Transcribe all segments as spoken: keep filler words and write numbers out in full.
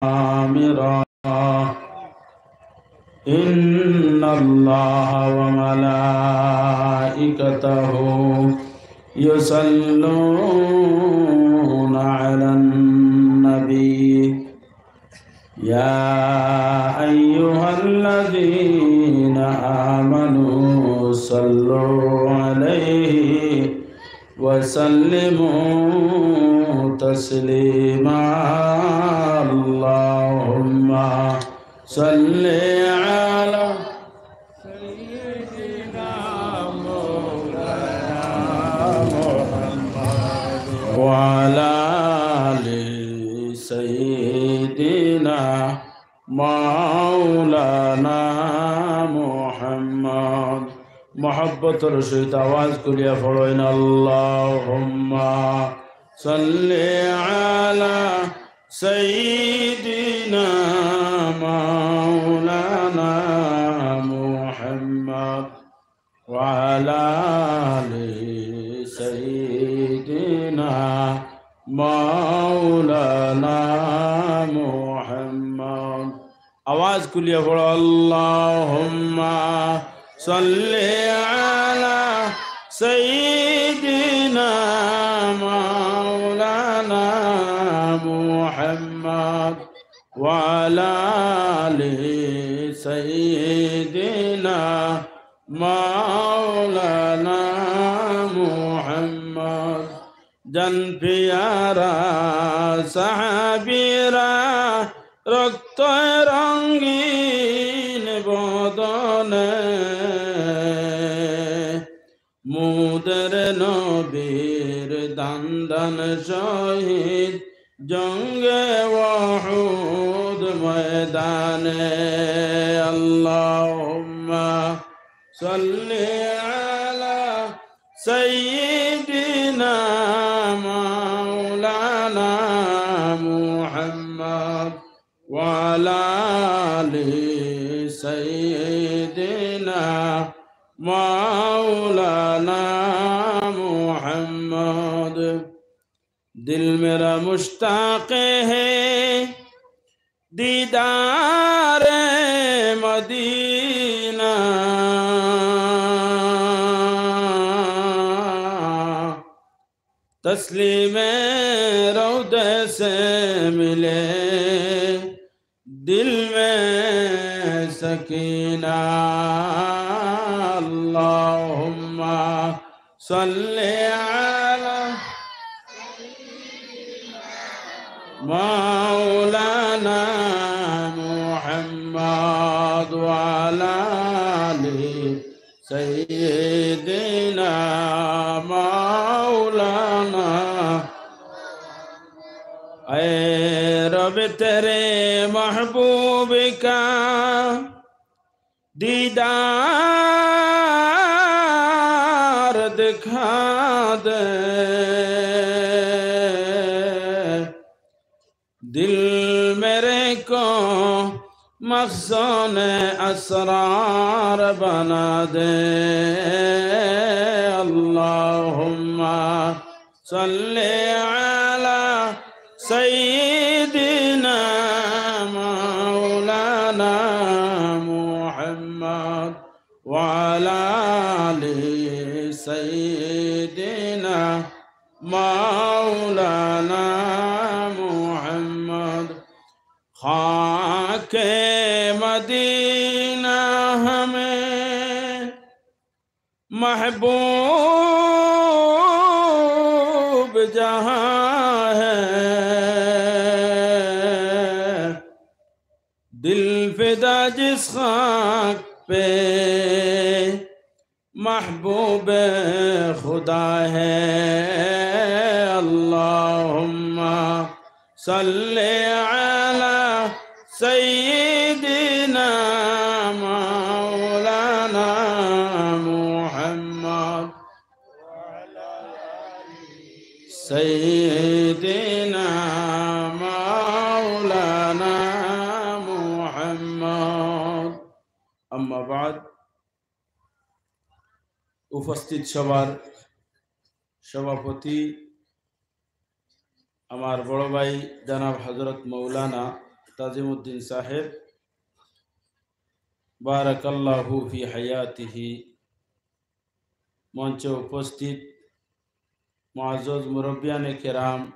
عامرا. إن الله وملائكته يصلون على النبي. يا أيها الذين آمنوا صلوا عليه وسلموا تسليما. اللهم صل على سيدنا مولانا محمد وعلى آل سيدنا مولانا محمد. মহব্বতর সহিত আওয়াজ খুলিয়া পড়ইন, اللهم صل على سيدنا مولانا محمد وعلى آل سيدنا مولانا محمد. আওয়াজ খুলিয়া পড়ো, اللهم صل على سيدنا مولانا محمد وعلى آل سيدنا مولانا محمد. জান পিয়ারা সাহাবীরা রক্তে রঙিন বদনে, মোদের নবীর দান দান শহীদ জঙ্গে উহুদ ময়দানে। اللهم صل على سيدنا مولانا محمد وعلى آل سيدنا مولانا محمد. دل میرا مشتاق ہے دیدار مدینہ، تسلیم روضے سے ملے دل میں سکینہ۔ اللهم صل على مولانا محمد وعلى آل سيدنا مولانا۔ اے رب، تیرے محبوب کا دیدار دکھا دے، دل میرے کو مخزن اسرار بنا دے۔ اللهم صل على سيدنا مولانا محمد وعلى آل سيدنا مولانا محمد۔ خاک مدینہ ہمیں محبوب جہاں ہے، دل فدا جس خاک پہ محبوب خدا ہے۔ اللهم صل على سيدنا مولانا محمد، سيدنا مولانا محمد۔ أما بعد، উপস্থিত সভার সভাপতি, আমার বড় ভাই জনাব হযরত মৌলানা তাজিমউদ্দিন সাহেব, বারাকাল্লাহু ফি হায়াতিহি। মঞ্চে উপস্থিত মুআজ্জাজ মুরব্বিয়ানে কেরাম,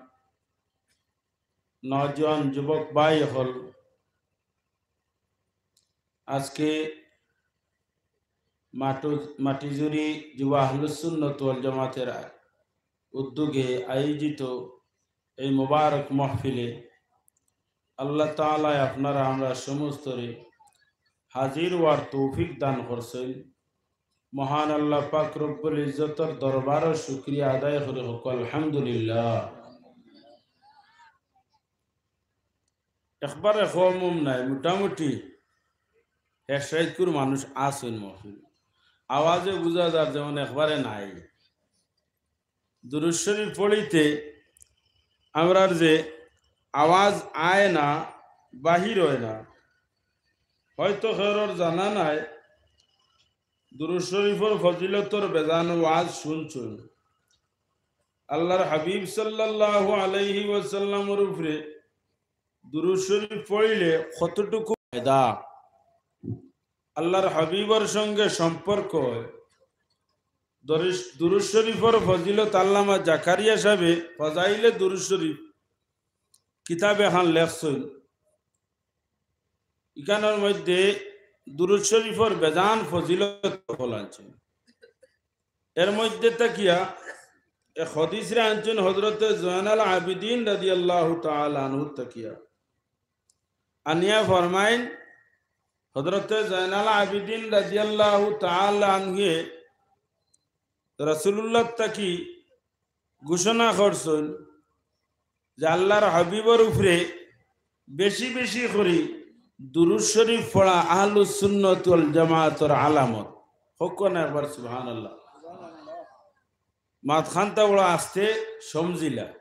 নওজোয়ান যুবক ভাই অকল, আজকে মাটু-, মাটিজুরি যুব আহলুস সুন্নাত ওয়াল জামাতের উদ্যোগে আয়োজিত এই মোবারক মাহফিলে আল্লাহ তাআলায় আপনারা আমরা সমস্তরে হাজির হওয়ার তৌফিক দান করছেন। মহান আল্লাহ পাক রব্বুল ইজ্জতর দরবারো শুকরিয়া আদায় করি হক আলহামদুলিল্লাহ। একবারে কম উম নাই, মোটামুটি হেষাইতকুর মানুষ আছইন মহফিল। আওয়াজে বুঝা যার যেমন একবারে নাই। দুরূদ শরীফ পড়িতে আমরার যে আওয়াজ আয় না, বাহির অয় না, হয়তো কেউরর জানা নাই, দুরূদ শরীফর ফজিলতর বেজান ওয়াজ শুনছইন। আল্লাহর হাবিব সাল্লাল্লাহু আলাইহি ওয়াসাল্লামর উপরে দুরূদ শরীফ পড়িলে কতটুকু ফায়দা, আল্লাহর হাবিবর সঙ্গে সম্পর্ক অয়। দরিস-, দুরূদ শরীফর ফজিলত আল্লামা জাকারিয়া সাহেবে ফজাইলে দুরূদ শরীফ কিতাব এখান লেখছইন। ইখানর মধ্যে দুরূদ শরীফর বেজান ফজিলত অকল আনছইন। এর মধ্যে থাকিয়া এক হাদিসরে আনছইন হযরতে জয়নাল আবিদিন রাদিয়াল্লাহু তাআলা আনহু থাকিয়া। আনিয়া ফরমাইন, হযরতে জয়নাল আবিদিন রাদিয়াল্লাহু তাআলা আনহুয়ে রাসূলুল্লাহ থাকি ঘোষণা করছইন যে আল্লাহর হাবিবর উপরে বেশি বেশি করি দুরূদ শরীফ পড়া আহলুস সুন্নাত ওয়াল জামাতর আলামত। হক না একবার সুবহানাল্লাহ। মাতখানটা বড় আস্তে সমজিলা।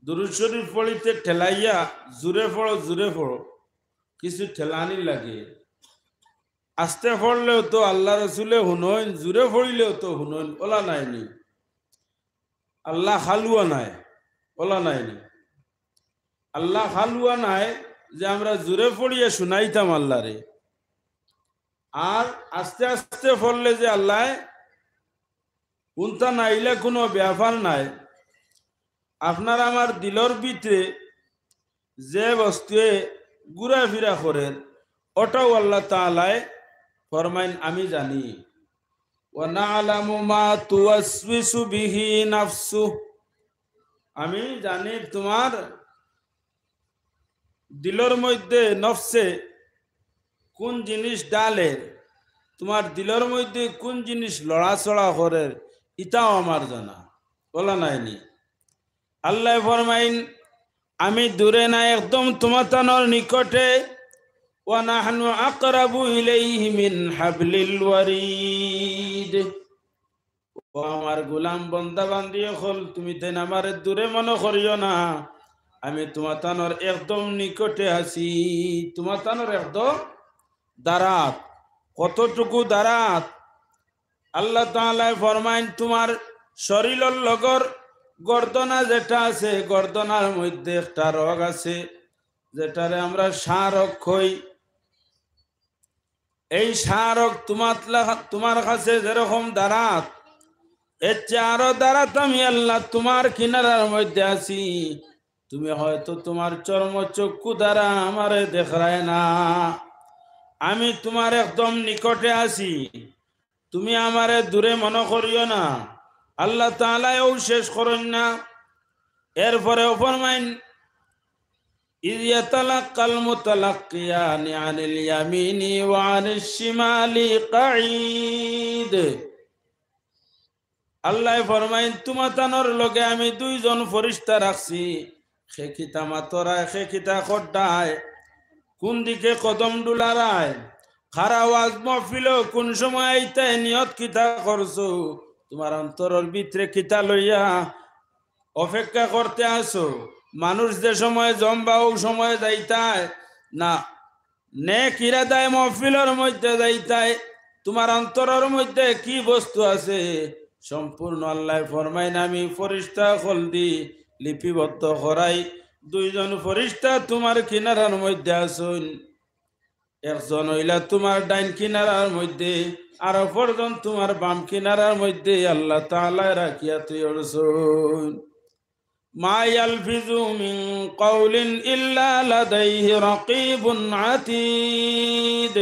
দুরূদ শরীফ পড়িতে ঠেলাইয়া জুরে পড়ো, জুরে পড়ো, কিছু ঠেলানি লাগে। আস্তে পড়লেও তো আল্লাহ রসুলে হুনইন, জুরে পড়িলেও তো হুনইন, ওলা নায়নি। আল্লাহ হালুয়া নায়, ওলা নায়নি। আল্লাহ হালুয়া নায় যে আমরা জুরে পড়িয়া শুনাইতাম আল্লাহরে। আর আস্তে আস্তে পড়লে যে আল্লাহ হুনতা নাইলে কোনো ব্যাপার নাই। আপনার আমার দিলর ভিতরে যে বস্তুয়ে ঘুরাফিরা করের, ওটাও আল্লাহ তাআলায় ফরমাইন, "আমি জানি।" "ওয়া না'লামু মা তুওয়াসউইসু বিহি নাফসু।" আমি জানি তোমার দিলর মধ্যে নফসে কোন জিনিস ডালের, তোমার দিলর মধ্যে কোন জিনিস লড়াচড়া করের, ইটাও আমার জানা। ওলা নায়নি। আল্লাহ ফরমাইন, "আমি দূরে না, একদম তোমাতানোর নিকটে।" "ওয়া নাহনু আকরাবু ইলাইহি মিন হাবলিল ওয়ারিদ।" ও আমার গোলাম বন্দা বান্দি অকল, তুমি তেন আমারে দূরে মনো করিও না, আমি তোমাতানোর একদম নিকটে আছি, তোমাতানোর একদম দারাত। কতটুকু দারাত? আল্লাহ তাআলায় ফরমাইন, তোমার শরীরর লগর গর্দনা যেটা আছে, গর্দনার মধ্যে একটা রগ আছে, যেটারে আমরা শাহরগ কই। এই শাহরগ তোমার লা-, তোমার কাছে যেরকম দারাত, এর চেয়ে আরো দারাত আমি আল্লাহ তোমার কিনারার মধ্যে আছি। তুমি হয়তো তোমার চর্মচক্ষু দ্বারা আমারে দেখরায় না, আমি তোমার একদম নিকটে আছি, তুমি আমারে দূরে মনো করিও না। আল্লাহ তাআলায় ও শেষ করইন না, এরপরেও ফরমাইন, "ইয ইয়াতালাক্কাল মুতালাক্কিয়ানি আনিল ইয়ামিনি ওয়া আনিশ শিমালি কাঈদ।" আল্লায় ফরমাইন, তোমাতানোর লগে আমি দুইজন ফিরিস্তা রাখছি, হে কিতা মাতরায়, হে কিতা কররায়, কোন দিকে কদম ডুলারায়, কারা ওয়াজ মহফিলো কোন সময় আইতায়, নিয়ত কিতা করছো, তোমার অন্তরর ভিতরে কিতা লইয়া অপেক্ষা করতে আছো। মানুষ যে সময় জমবা, ও সময় যাইতায় না, নেক ইরাদায় মহফিলর মধ্যে যাইতায়, তোমার অন্তরর মধ্যে কি বস্তু আছে, সম্পূর্ণ আল্লায় ফরমাইন, আমি ফিরিস্তা অকলদি লিপিবদ্ধ করাই, দুইজন ফিরিস্তা তুমার কিনারার মধ্যে আছইন। একজন অইলা তুমার ডাইন কিনারার মধ্যে, আর অপরজন তুমার বাম কিনারার মধ্যে আল্লাহ তাআলায় রাখিয়া থইয়া দিছইন। মা ইয়ালফিজু মিন কাউলিন ইল্লা লাদাইহি রাকিবুন আতীদ।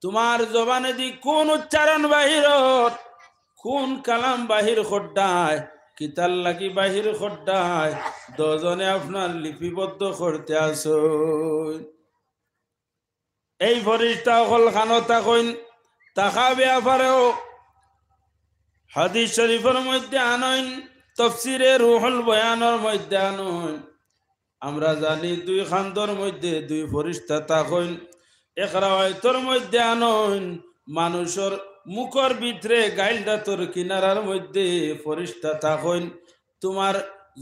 তুমার জবানেদি কুন উচ্চারণ বাহির অর, কুন কালাম বাহির কররায়, কিতার লাগি বাহির কররায়, দুইজনে আপনার লিপিবদ্ধ করতে আছইন। এই ফিরিস্তা অকল কানো থাকইন, থাকা ব্যাপারেও হাদিস শরীফর মধ্যে আনইন, তফসিরে রুহুল বয়ানর মধ্যে আনইন। আমরা জানি দুই কান্দর মধ্যে দুই ফিরিস্তা থাকইন। এক রাওয়ায়তর মধ্যে আনইন, মানুষর মুখর ভিতরে গাইল দাঁতর কিনারার মধ্যে ফিরিস্তা থাকইন। তুমার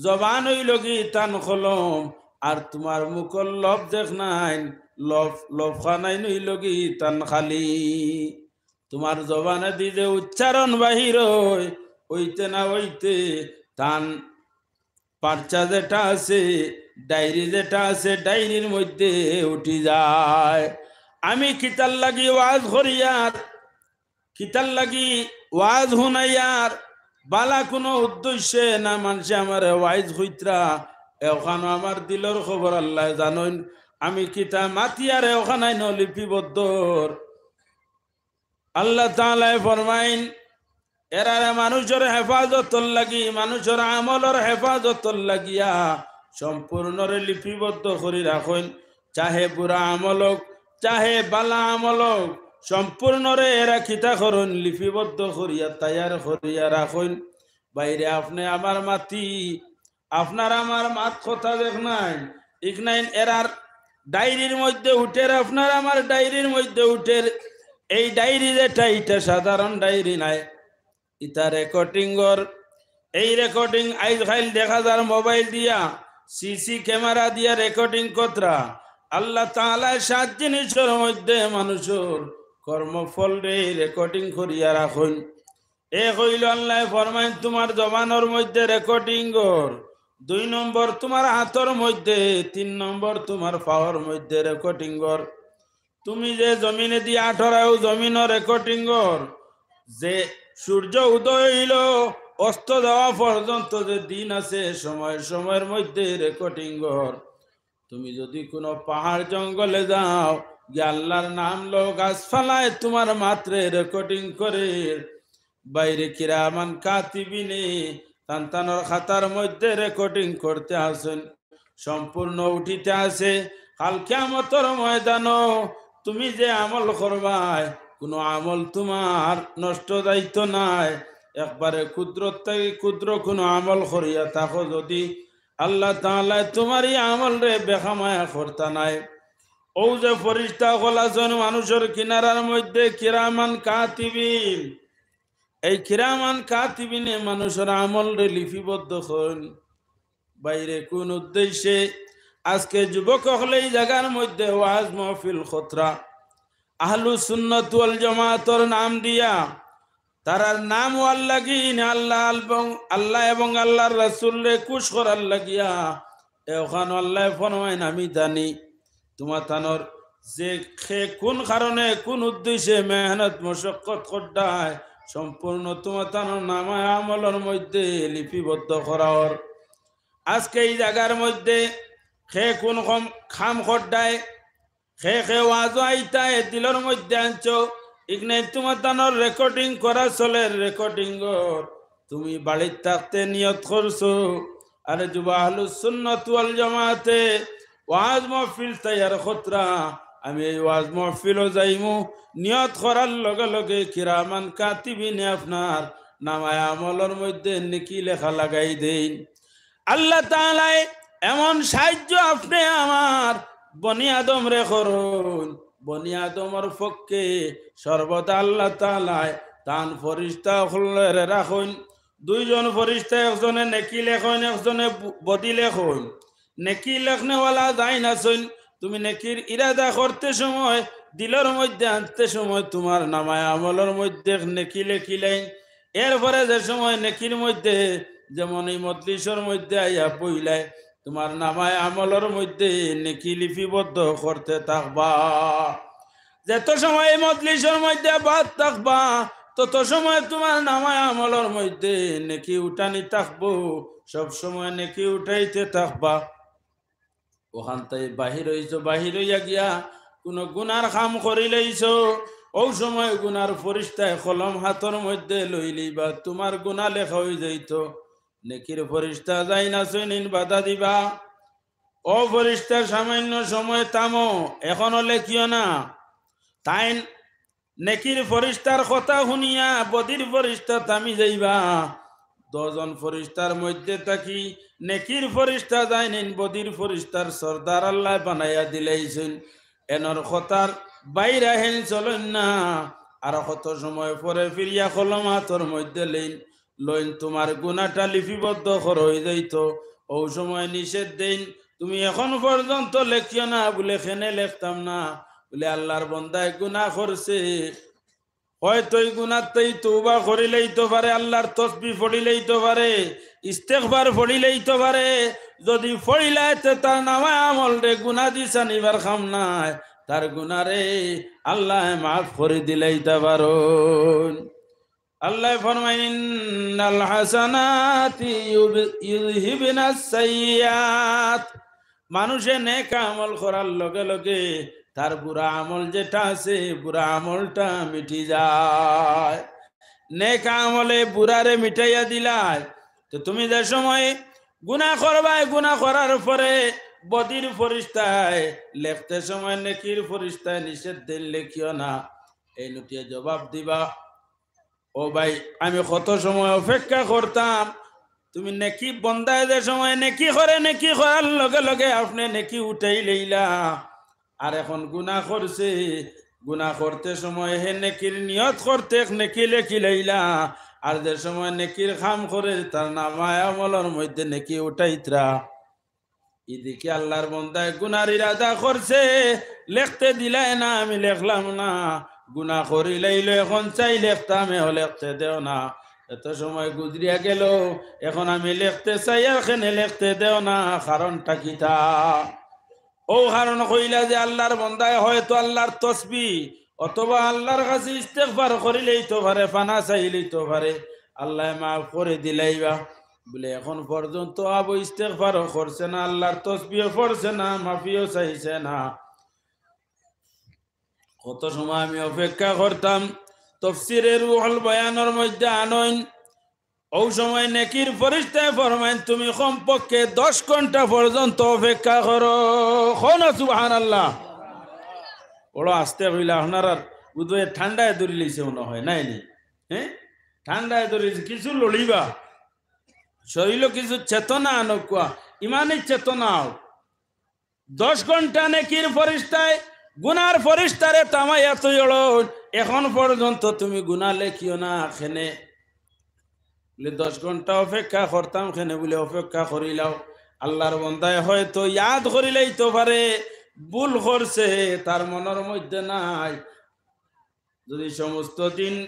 জবান অইলোগি তান কলম, আর তুমার মুখর লব দেখনাইন, লব, লব খানাইন অইলোগি তান কালি। তুমার জবানেদি যে উচ্চারণ বাহির অয়, অইতে না অইতে তান পার্চা যেটা আছে, ডায়েরি যেটা আছে, ডায়েরির মধ্যে উঠি যায়। আমি কিতার লাগি ওয়াজ করিয়ার, কিতার লাগি ওয়াজ হুনাইয়ার, বালা কুনু উদ্দেশ্যে না মানষে আমারে ওয়াইজ কইতরা, অখানো আমার দিলর খবর আল্লায় জানইন। আমি কিতা মাতিয়ার অখানাইন লিপিবদ্ধ অর। আল্লাহ তাআলায় ফরমাইন, এরারে মানুষর হেফাজতর লাগি, মানুষর আমলর হেফাজতর লাগিয়া সম্পূর্ণরে লিপিবদ্ধ করি রাখইন। চাহে বুরা আমল অউক, চাহে বালা আমল অউক, সম্পূর্ণরে এরা কিতা করইন, লিপিবদ্ধ করিয়া, তৈয়ার করিয়া রাখইন। বাইরে আপনে আমার মাতি, আপনার আমার মাত কথা দেখনাইন, ইকনাইন এরার ডায়েরির মধ্যে উঠের, আপনার আমার ডায়েরির মধ্যে উঠের। এই ডায়েরি যেটা, ইটা সাধারণ ডায়েরি নায়, ইটা রেকর্ডিং অর। এই রেকর্ডিং আইজ কাইল দেখা যার মোবাইল দিয়া, সিসি ক্যামেরা দিয়া রেকর্ডিং করতরা। আল্লাহ তাআলায় সাত জিনিসর মধ্যে মানুষর কর্মফলরে রেকর্ডিং করিয়া রাখইন। এক অইলো আল্লায় ফরমাইন, তুমার জবানর মধ্যে রেকর্ডিং অর। দুই নম্বর, তুমার আতর মধ্যে। তিন নম্বর, তুমার পাওর মধ্যে রেকর্ডিং অর। তুমি যে জমিনেদি আটরায়, অউ জমিনও রেকর্ডিং অর। যে সূর্য উদয় অইলো, অস্ত যাওয়া পর্যন্ত যে দিন আছে, সময় সময়র মধ্যে রেকর্ডিং অর। তুমি যুদি কুনু পাহাড় জঙ্গলে যাও, গিয়া আল্লার নাম লও, গাছপালায় তুমার মাতরে রেকর্ডিং করের। বাইরে কিরামান কাতিবিনে তান তানর খাতার মধ্যে রেকর্ডিং করতে আছইন, সম্পূর্ণ উঠিতে আছে। কাল কিয়ামতর ময়দানো তুমি যে আমল করবায়, কুনু আমল তুমার নষ্ট যাইতো নায়। একবারে ক্ষুদ্র থাকি ক্ষুদ্র কুনু আমল করিয়া থাকো যুদি, আল্লাহ তাআলায় তুমার ই আমলরে বেখামায়া করতা নায়। অউ যে ফিরিস্তা অকল আছইন মানুষর কিনারার মধ্যে, কিরামান কাতিবিন, এই কিরামান কাতিবিনে মানুষর আমলরে লিপিবদ্ধ করইন। বাইরে কুন উদ্দেশ্যে আজকে যুবক অকলে ই জাগার মধ্যে ওয়াজ মাহফিল করতরা? আহলুস সুন্নাত ওয়াল জামাতর নাম দিয়া, তারার নাম অওয়ার লাগি নি আল্লাহ এবং, আল্লাহ এবং আল্লার রাসুলরে খুশ করার লাগিয়া। অখানো আল্লায় ফরমাইন, আমি জানি তুমাতানর যে কে কুন কারণে কুন উদ্দেশ্যে মেহনত মশক্কত কররায়, সম্পূর্ণ তুমাতানর নামায় আমলর মধ্যে লিপিবদ্ধ করা অর। আজকে ই জাগার মধ্যে কে কুন কম কাম কররায়, কে কে ওয়াজো আইতায় দিলর মধ্যে আনছো, ইকনে তুমাতানর রেকর্ডিং করা চলের, রেকর্ডিং অর। তুমি বাড়িত থাকতে নিয়ত করছো, আরে যুব আহলুস সুন্নাত ওয়াল জামাতে ওয়াজ মাহফিল তৈয়ার করতরা, আমি এই ওয়াজ মাহফিলো যাইমু, নিয়ত করার লগে লগে কিরামান কাতিবিনে আপনার নামায় আমলর মধ্যে নেকি লেখা লাগাই দেইন। আল্লাহ তাআলায় এমন সাহায্য আপনে আমার বনি আদমরে করইন। বনি আদমর পক্ষে সর্বদা আল্লাহ তাআলায় তান ফিরিস্তা অকলরে রাখইন। দুইজন ফিরিস্তা, একজনে নেকি লেখইন, একজনে বু-, বদি লেখইন। নেকি লেখনেওয়ালা যাইন আছইন, তুমি নেকির ইরাদা করতে সময়, দিলর মধ্যে আনতে সময় তুমার নামায় আমলর মধ্যে নেকি লেখিলাইন। এরপরে যে সময় নেকির মধ্যে, যেমন ই মজলিসর মধ্যে আইয়া বইলায়, তুমার নামায় আমলর মধ্যে নেকি লিপিবদ্ধ করতে থাকবা। যত সময় এই মজলিসর মধ্যে আবাদ থাকবা, তত সময় তুমার নামায় আমলর মধ্যে নেকি উঠানি থাকবো, সব সময় নেকি উঠাইতে থাকবা। অখান থাকি বাহির অইছো, বাহির অইয়া গিয়া কুনু গুনার কাম করিলাইছো, অউ সময় গুনার ফিরিস্তায় কলম হাতর মধ্যে লইলিবা, তুমার গুনা লেখা অইযাইতো। নেকির ফিরিস্তা যাইন আছইন, বাধা দিবা, "ও ফিরিস্তা, সামান্য সময় থামো, এখনো লেখিও না।" তাইন নেকির ফিরিস্তার কথা হুনিয়া বদির ফিরিস্তা থামি যাইবা। দশজন ফিরিস্তার মধ্যে থাকি নেকির ফিরিস্তা যাইন, এইন বদির ফিরিস্তার সর্দার আল্লায় বানাইয়া দিলাইছইন। এনর কথার বাইরা হেন চলইন না। আর কত সময় পরে ফিরিয়া কলম হাতর মধ্যে লইন, লইন তুমার গুনাটা লিপিবদ্ধ করা অইযাইতো। অউ সময় নিষেধ দেইন, "তুমি এখন পর্যন্ত লেখিও না।" বুলে, "কেনে লেখতাম না?" বুলে, "আল্লার বন্দায় গুনা করছে, হয়তো ই গুনার থাকি তওবা করিলাইতো পারে, আল্লার তসবি পড়িলাইতো পারে, ইস্তেগফার পড়িলাইতো পারে। যুদি পড়িলায় তে তার নামায় আমলরে গুনা দি ছানিবার কাম নাই, তার গুনারে আল্লায় মাফ করি দিলাইতা পারইন।" আল্লায় ফরমাইন, "ইন্নাল হাসানাতি ইউব-, ইউযহিবনাস সাইয়্যাত।" মানুষে নেক আমল করার লগে লগে তার বুরা আমল যেটা আছে, বুরা আমলটা মিটি যায়। নেক আমলে বুরারে মিটাইয়া দিলায়। তো তুমি যে সময় গুনা করবায়, গুনা করার পরে বদির ফিরিস্তায় লেখতে সময় নেকির ফিরিস্তায় নিষেধ দেইন, "লেখিও না।" এইন উঠিয়া জবাব দিবা, "ও ভাই, আমি কত সময় অপেক্ষা করতাম, তুমি নেকি বন্দায় যে সময় নেকি করে, নেকি করার লগে লগে আপনে নেকি উঠাইলাইলা, আর এখন গুনা করছে, গুনা করতে সময় হে নেকির নিয়ত করতে নেকি লেখিলাইলা, আর যে সময় নেকির কাম করে তার নামায় আমলর মধ্যে নেকি উঠাইতরা।" ইদিকে আল্লার বন্দায় গুনার ইরাদা করছে, লেখতে দিলায় না, আমি লেখলাম না। গুনা করিলাইলো, এখন চাই লেখতাম, এও লেখতে দেও না। এত সময় গুজরিয়া গেল, এখন আমি লেখতে চাই, আর কেনে লেখতে দেও না, কারণটা কিতা? অউ কারণ কইলা যে আল্লার বন্দায় হয়তো আল্লার তসবি অথবা আল্লার কাছে ইস্তেগফার করিলাইতো পারে, পানা চাইলাইতো পারে, আল্লায় মাফ করি দিলাইবা। বুলে, এখন পর্যন্ত আবু ইস্তেগফারও করছে না, আল্লার তসবিও পড়ছে না, মাফিও চাইছে না। কত সময় আমি অপেক্ষা করতাম। তফসিরে রুহুল বয়ানর মধ্যে আনইন, অউ সময় নেকির ফিরিস্তায় ফরমাইন, "তুমি কমপক্ষে দশ ঘন্টা পর্যন্ত অপেক্ষা করো।" কও না সুবহানাল্লাহ। বড় আস্তে কইলা, আপনারার বুধহয় ঠান্ডায় ধরিলাইছে মনে হয়, নাইনি? হ্যাঁ, ঠান্ডায় ধরিলাইছে, কিছু লড়িবা, শরীলো কিছু চেতনা আনউক্কা, ইমানি চেতনা আউক। দশ ঘন্টা নেকির ফিরিস্তায় গুনার ফিরিস্তারে থামাইয়া থইলইন, এখন পর্যন্ত তুমি গুনা লেখিও না, কেনে? বুলে, "দশ ঘন্টা অপেক্ষা করতাম, কেনে?" বুলে, "অপেক্ষা করিলাও।" আল্লার বন্দায় হয়তো ইয়াদ করিলাইতো পারে, ভুল করছে, তার মনর মধ্যে নাই। যুদি সমস্ত দিন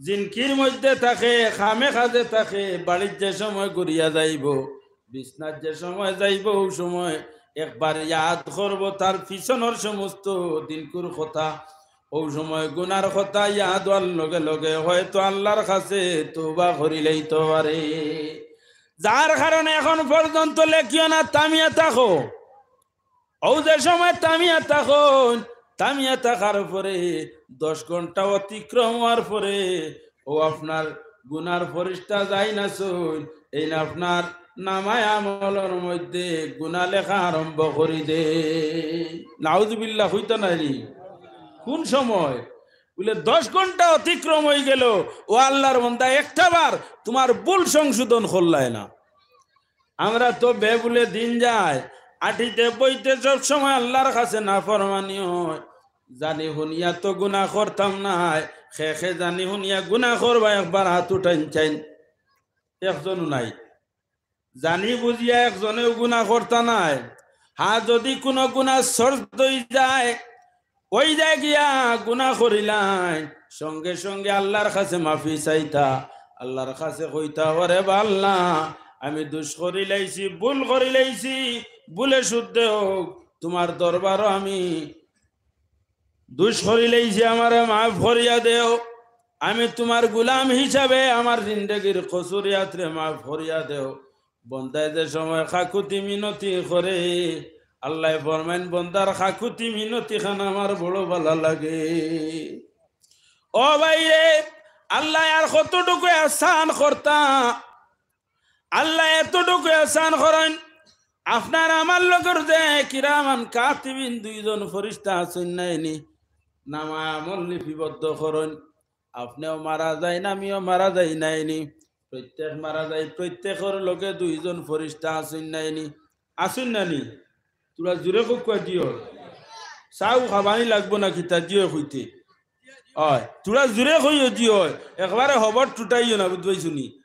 জিনকির মধ্যে থাকে, কামে কাজে থাকে, বাড়িত যে সময় ঘুরিয়া যাইবো, বিছনাত যে সময় যাইবো, অউ সময় একবার ইয়াদ করবো তার পিছনর সমস্ত দিনকুর কথা, অউ সময় গুনার কথা ইয়াদ অওয়ার লগে লগে হয়তো আল্লার কাছে তওবা করিলাইতো পারে। যার কারণে এখন পর্যন্ত লেখিও না, থামিয়া থাকো। অউ যে সময় থামিয়া থাকইন, থামিয়া থাকার পরে দশ ঘন্টা অতিক্রম অওয়ার পরে অউ আপনার গুনার ফিরিস্তা যাইন আছইন, এইন আপনার নামায় আমলর মধ্যে গুনা লেখা আরম্ভ করি দেইন। নাউজুবিল্লাহ কইতা নায় নি? কুন সময়? বুলে, "দশ ঘন্টা অতিক্রম অইগেলো, ও আল্লার বন্দা, একটা বার তুমার ভুল সংশোধন করলায় না।" আমরা তো বেভুলে দিন যায়, আটিতে বইতে সব সময় আল্লার কাছে নাফরমানি অয়। জানি হুনিয়া তো গুনা করতাম নায়, কে কে জানি হুনিয়া গুনা করবা একবার আত উঠাইন চাইন, একজনও নাই। জানি বুঝিয়া একজনেও গুনা করতা নায়। হ্যাঁ, যুদি কুনু গুনা সর্দ অইযায়, অইযায় গিয়া গুনা করিলাইন, সঙ্গে সঙ্গে আল্লার কাছে মাফি চাইতা, আল্লার কাছে কইতা, "ওরে বা আল্লা, আমি দুষ করিলাইছি, ভুল করিলাইছি, ভুলে শুদ্ধে হোক, তুমার দরবারো আমি দুষ করিলাইছি, আমারে মাফ করিয়া দেও। আমি তুমার গুলাম হিসাবে আমার জিন্দেগির কসুরিয়াতরে মাফ করিয়া দেও।" বন্দায় যে সময় কাকুতি মিনতি করে, আল্লায় ফরমাইন, "বন্দার কাকুতি মিনতি খান আমার বড় ভালা লাগে।" ও ভাইরে, আল্লায় আর কতটুকু এহসান করতা, আল্লায় এতটুকু এহসান করইন, আপনার আমার লগর যে কিরামান কাতিবিন দুইজন ফিরিস্তা আছইন নাইনি, নামায় আমল লিপিবদ্ধ করইন। আপনেও মারা যাইন, আমিও মারা যাই নাইনি, প্রত্যেক মারা যাই, প্রত্যেকর লগে দুইজন ফিরিস্তা আছইন নাইনি, আছইন নানি? তুরা জুরে কউক্কা জি অয়। চাও খাবানি লাগবো না কিতা জি অয় কইতে? অয়, তুরা জুরে কইও জি অয়। একবারে হবর টুটাইও না, বুঝবাইছো নি?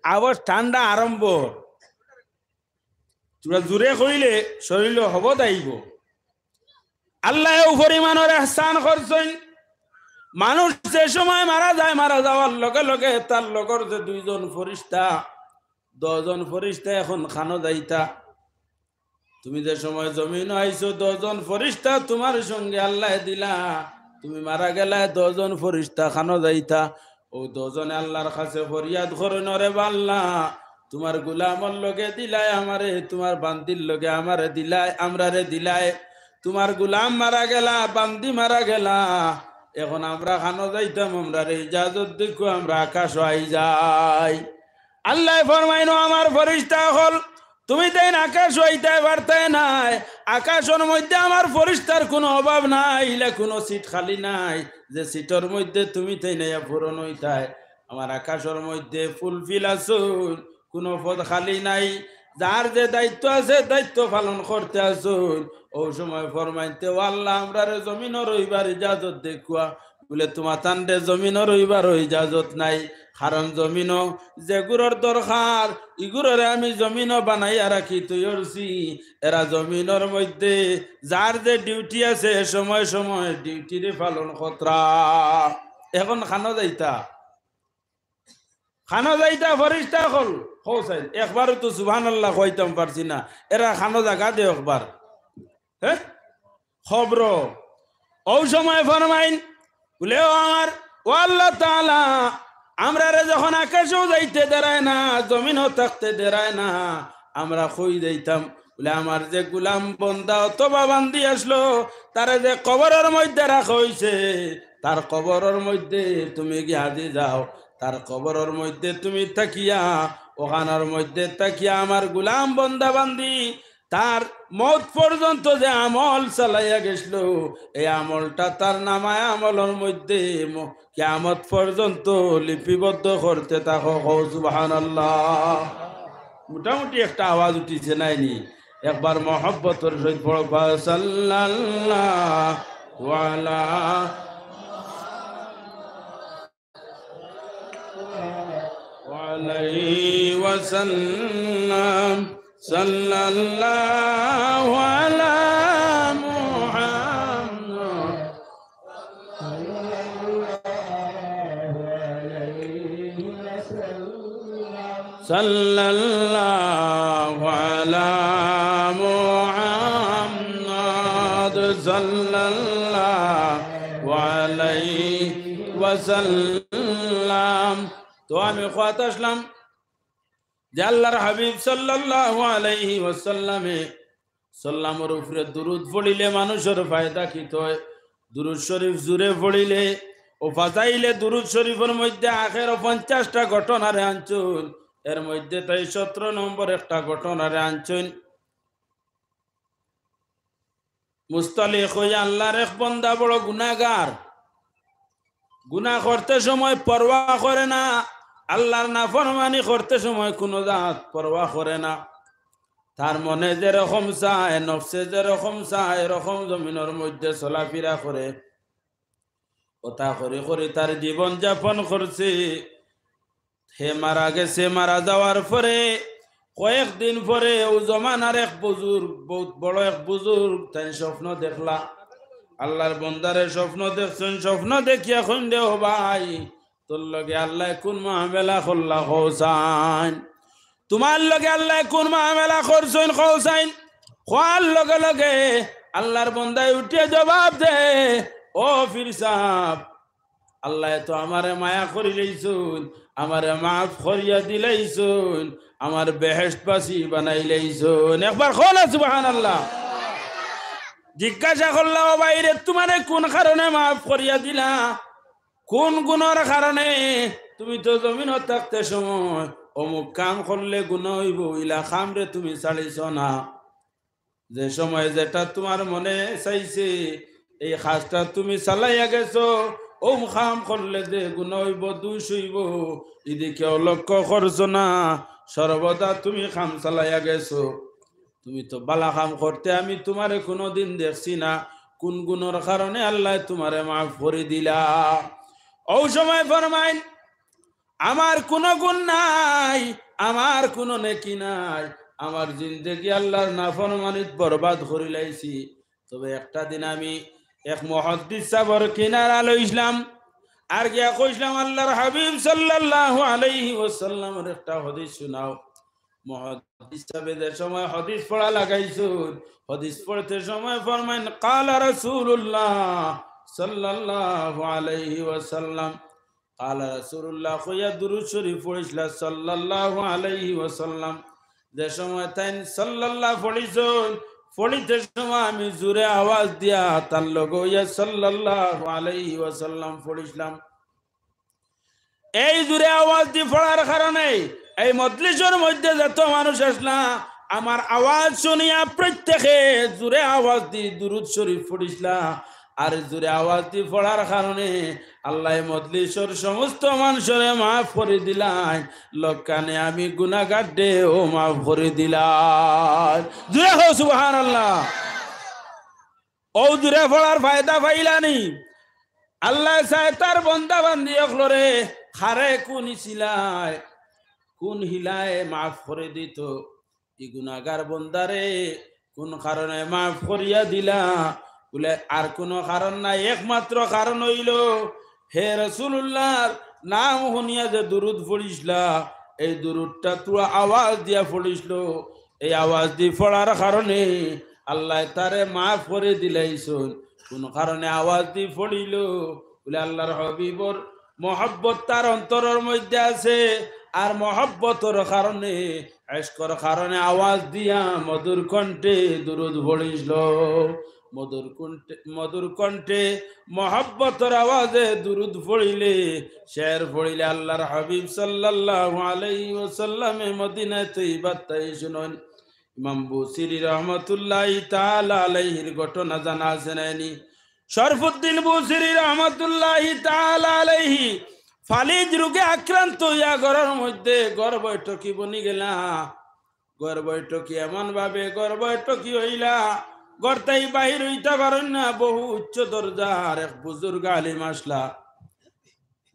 আবার ঠান্ডা আরম্ভ। তুরা জুরে কইলে শরীলো হবত আইবো। আল্লায় অউ পরিমাণর এহসান করছইন। মানুষ যে সময় মারা যায়, মারা যাওয়ার লগে লগে তার লগর যে দুইজন ফিরিস্তা, দশজন ফিরিস্তা এখন খানো যাইতা। তুমি যে সময় জমিনো আইছো, দশজন ফিরিস্তা তুমার সঙ্গে আল্লায় দিলা, তুমি মারা গেলায়, দশজন ফিরিস্তা খানো যাইতা। অউ দশজনে আল্লার কাছে ফরিয়াদ করইন, "ওরে বা আল্লা, তুমার গুলামর লগে দিলায় আমারে, তুমার বান্দির লগে আমারে দিলায়, আমরারে দিলায়। তুমার গুলাম মারা গেলা, বান্দি মারা গেলা, এখন আমরা খানো যাইতাম, আমরারে ইজাজত দেউক্কা, আমরা আকাশো আই যাই।" আল্লায় ফরমাইন, "ও আমার ফিরিস্তা অকল, তুমি তাইন আকাশো আইতায় পারতায় নায়, আকাশর মধ্যে আমার ফিরিস্তার কুনু অভাব নাই, ইলা কুনু সিট খালি নাই, যে সিটর মধ্যে তুমি তাইন আইয়া পূরণ অইতায়। আমার আকাশর মধ্যে ফুলফিল আছইন, কুনু পদ খালি নাই, যার যে দায়িত্ব আছে দায়িত্ব পালন করতে আছইন।" অউ সময় ফরমাইন তে, "ও আল্লা, আমরারে জমিনো রইবার ইজাজত দেউক্কা।" বুলে, "তুমা তানরে জমিনো রইবারও ইজাজত নাই, কারণ জমিনো যেগুরর দরকার, ইগুররে আমি জমিনো বানাইয়া রাখি তৈয়রছি। এরা জমিনর মধ্যে যার যে ডিউটি আছে, সময় সময় ডিউটিরে পালন করতরা।" এখন খানো যাইতা, খানো যাইতা ফিরিস্তা অকল, কও চাইন, একবারও তো সুবহানাল্লাহ কইতাম পারছি না, এরা খানো জাগা দেও একবার। হে? কবরো। অউ সময় ফরমাইন, বুলে, "ও আমার, ও আল্লা তাআলা, আমরারে যখন আকাশো যাইতে দেরায় না, জমিনো থাকতে দেরায় না, আমরা কই যাইতাম?" বুলে, "আমার যে গুলাম বন্দা অথবা বান্দি আছলো, তারে যে কবরর মধ্যে রাখা অইছে, তার কবরর মধ্যে তুমি গিয়া হাজি যাও, তার কবরর মধ্যে তুমি থাকিয়া, অখানর মধ্যে থাকিয়া আমার গুলাম বন্দা বান্দি তার মউত পর্যন্ত যে আমল চালাইয়া গেছলো, এই আমলটা তার নামায় আমলর মধ্যে ম-, কিয়ামত পর্যন্ত লিপিবদ্ধ করতে থাকো।" কও সুবহানাল্লাহ। মোটামুটি একটা আওয়াজ উঠিছে নাইনি? একবার মহব্বতর সহিত পড়ো, সাল্লাল্লাহু আলা عليه وسلم، صلى الله على محمد، صلى الله على محمد، صلى الله عليه وسلم। তো আমি কওয়াত আছলাম যে আল্লার হাবিব সাল্লাল্লাহু আলাইহি ওয়াসাল্লামে সাল্লামর উপরে দুরুদ পড়িলে মানুষর ফায়দা কিতা অয়? দুরুদ শরিফ জুরে পড়িলে ও ফাজাইলে দুরুদ শরিফর মধ্যে আখের পঞ্চাশটা ঘটনারে আনছইন, এর মধ্যে তাইন সতরো নম্বর একটা ঘটনারে আনছইন। মুস্তালিক অইয়া আল্লার এক বন্দা বড় গুনাগার, গুনা করতে সময় পরোয়া করে না, আল্লার নাফরমানি করতে সময় কুনু জাত পরোয়া করে না। তার মনে যেরকম চায়, নফসে যেরকম চায়, এরকম জমিনর মধ্যে চলাফিরা করে। অতা করি করি তার জীবন যাপন করছে। হে মারা গেছে, মারা যাওয়ার পরে কয়েকদিন পরে অউ জমানার এক বুজুর্গ, বউত বড় এক বুজুর্গ, তাইন স্বপ্ন দেখলা। আল্লার বন্দারে স্বপ্ন দেখছইন, স্বপ্ন দেখিয়া কইন দে, "ও ভাই, তোর লগে আল্লায় কুন মামলা করলা কও চাইন?" তুমার লগে আল্লায় কুন মামলা করছইন, কও চাইন।" কওয়ার লগে লগে আল্লার বন্দায় উঠিয়া জবাব দে, "ও পীর সাব, আল্লায় তো আমারে মায়া করিলাইছইন, আমারে মাফ করিয়া দিলাইছইন, আমার বেহেশতবাসী বানাইলাইছইন।" একবার কও না সুবহানাল্লাহ। জিজ্ঞাসা করলা, "ও ভাইরে, তুমারে কুন কারণে মাফ করিয়া দিলা? কুন গুনর কারণে? তুমি তো জমিনো থাকতে সময় অমুক কাম করলে গুনা অইবো, ইলা কামরে তুমি ছাড়িছো না। যে সময় যেটা তুমার মনে চাইছে, এই কাজটা তুমি চালাইয়া গেছো, অউ কাম করলে যে গুনা অইবো, দুষ অইবো, ইদিকে অলক্ষ্য করছো না, সর্বদা তুমি কাম চালাইয়া গেছো। তুমি তো বালা কাম করতে আমি তুমারে কুনুদিন দেখছি না, কুন গুনর কারণে আল্লায় তুমারে মাফ করি দিলা?" অউ সময় ফরমাইন, "আমার কুনু গুন নাই, আমার কুনু নেকি নাই, আমার জিন্দেগি আল্লার নাফরমানিত বরবাদ করিলাইছি। তবে একটা দিন আমি এক মুহাদ্দিস সাবর কিনারা লইছলাম, আর গিয়া কইছলাম, 'আল্লার হাবিব সাল্লাল্লাহু আলাইহি ওয়াসাল্লামর একটা হাদিস হুনাও।' মুহাদ্দিস সাবে যে সময় হাদিস পড়া লাগাইছইন, হাদিস পড়তে সময় ফরমাইন, 'ক্বালা রাসূলুল্লাহ সাল্লাল্লাহু আলাইহি ওয়াসাল্লাম।' 'ক্বালা রাসূলুল্লাহ' কইয়া দুরুদ শরিফ পড়িছলা, সাল্লাল্লাহু আলাইহি ওয়াসাল্লাম। যে সময় তাইন সাল্লাল্লাহ পড়িছইন, পড়িতে সময় আমি জুরে আওয়াজ দিয়া তার লগে অইয়া সাল্লাল্লাহু আলাইহি ওয়াসাল্লাম পড়িছলাম। এই জুরে আওয়াজ দি পড়ার কারণে এই মজলিসর মধ্যে যত মানুষ আছলা, আমার আওয়াজ হুনিয়া প্রত্যেকে জুরে আওয়াজ দি দুরুদ শরিফ পড়িছলা। আর জুরে আওয়াজ দি পড়ার কারণে আল্লায় মজলিসর সমস্ত মানষরে মাফ করি দিলাইন, লক্কানে আমি গুনাগাররেও মাফ করি দিলাইন। জুরে কও সুবহানাল্লাহ। অউ জুরে পড়ার ফায়দা পাইলানি? আল্লায় চায় তার বন্দা বান্দি অকলরে কারে কুন হিলায়, কুন হিলায় মাফ করি দিতো। ই গুনাগার বন্দারে কুন কারণে মাফ করিয়া দিলা? বুলে, আর কুনু কারণ নাই, একমাত্র কারণ অইলো হে রাসূলুল্লাহর নাম হুনিয়া যে দুরুদ পড়িছলা, এই দুরুদটা থুড়া আওয়াজ দিয়া পড়িছলো, এই আওয়াজ দি পড়ার কারণে আল্লায় তারে মাফ করি দিলাইছইন। কুন কারণে আওয়াজ দি পড়িলো? বুলে, আল্লার হাবিবর মহব্বত তার অন্তরর মধ্যে আছে, আর মহব্বতর কারণে, ইশকর কারণে আওয়াজ দিয়া মধুর কণ্ঠে দুরুদ পড়িছলো। মধুর কণ্ঠে, মধুর কণ্ঠে মহব্বতর আওয়াজে দুরুদ পড়িলে, শের পড়িলে আল্লার হাবিব সাল্লাল্লাহু আলাইহি ওয়াসাল্লামে মদিনায় তৈবাত তাই শুনইন। ইমাম বুসিরি রহমতুল্লাহি তাআলা আলাইহির ঘটনা জানা আছে নানি? শরফুদ্দিন বুসিরি রহমতুল্লাহি তাআলা আলাইহি ফালিজ রোগে আক্রান্ত অইয়া ঘরর মধ্যে ঘর বৈঠকি বনি গেলা। ঘর বৈঠকি এমন ভাবে ঘর বৈঠকি অইলা, ঘর থাকি বাহির অইতা পারইন না। বহু উচ্চ দরজার এক বুজুর্গ আলিম আছলা,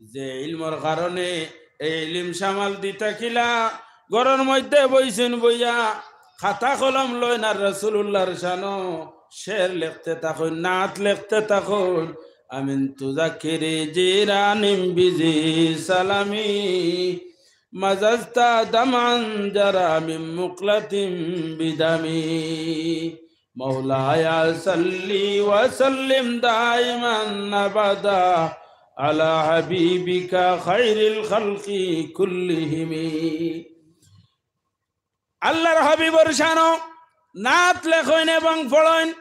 যে ইলমর কারণে এই ইলিম সামাল দি থাকিলা, ঘরর মধ্যে বইছইন, বইয়া খাতা কলম লইন আর রাসূলুল্লাহর শানো শের লেখতে থাকইন, নাত লেখতে থাকইন। আমিন তুজাকিরি জিরানিম বিজি সালামি, মাজাজতা দামান জারা মিন মুকলাতিম বিদামি। مولاي صل وسلم دائما أبدا على حبيبك خير الخلق كلهم। আল্লার হাবিবর শানো নাত লেখইন এবং পড়ইন।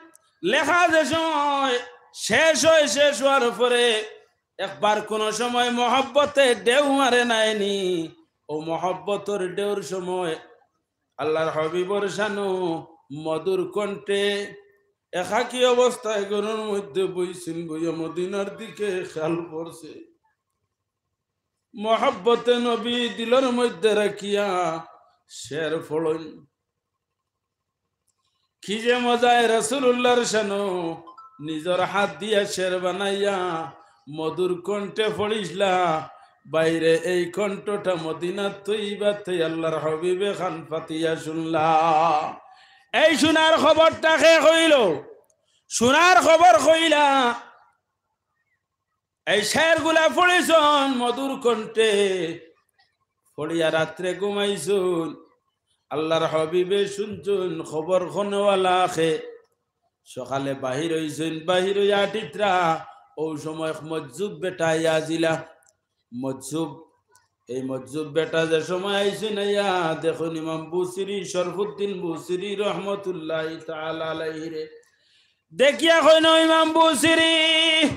লেখা যে সময় শেষ অয়, শেষ অওয়ার পরে একবার কুনু সময় মহব্বতে ঢেউ মারে নায়নি, অউ মহব্বতর ঢেউর সময় আল্লার হাবিবর শানো মধুর কণ্ঠে একাকী অবস্থায় ঘরর মধ্যে বইছইন, বইয়া মদিনার দিকে খেয়াল করছে। মহব্বতে নবী দিলর মধ্যে রাখিয়া শের পড়ইন। কি যে মজায় রাসূলুল্লাহর শানো নিজর হাত দিয়া শের বানাইয়া মধুর কণ্ঠে পড়িছলা, বাইরে এই কণ্ঠটা মদিনা তৈবাতে আল্লার হাবিবে কান পাতিয়া শুনলা। এই শুনার খবরটা কে কইলো? শুনার খবর কইলা, এই শেরগুলা পড়িছইন মধুর কণ্ঠে, পড়িয়া রাত্রে ঘুমাইছইন। আল্লাহর হাবিবে শুনছইন খবর খনেওয়ালা খে। সকালে বাহির অইছইন, বাহির অইয়া আটিত্রা, অউ সময় এক মজ্জুব বেটা আইয়া জিলা। মজ্জুব, এই মজ্জুব বেটা যে সময় আইছইন আইয়া দেখইন ইমাম বুসিরি, শরফুদ্দিন বুসিরি রহমতুল্লাহি তাআলা আলাইহিরে। দেখিয়া কইন, "ও ইমাম বুসিরি,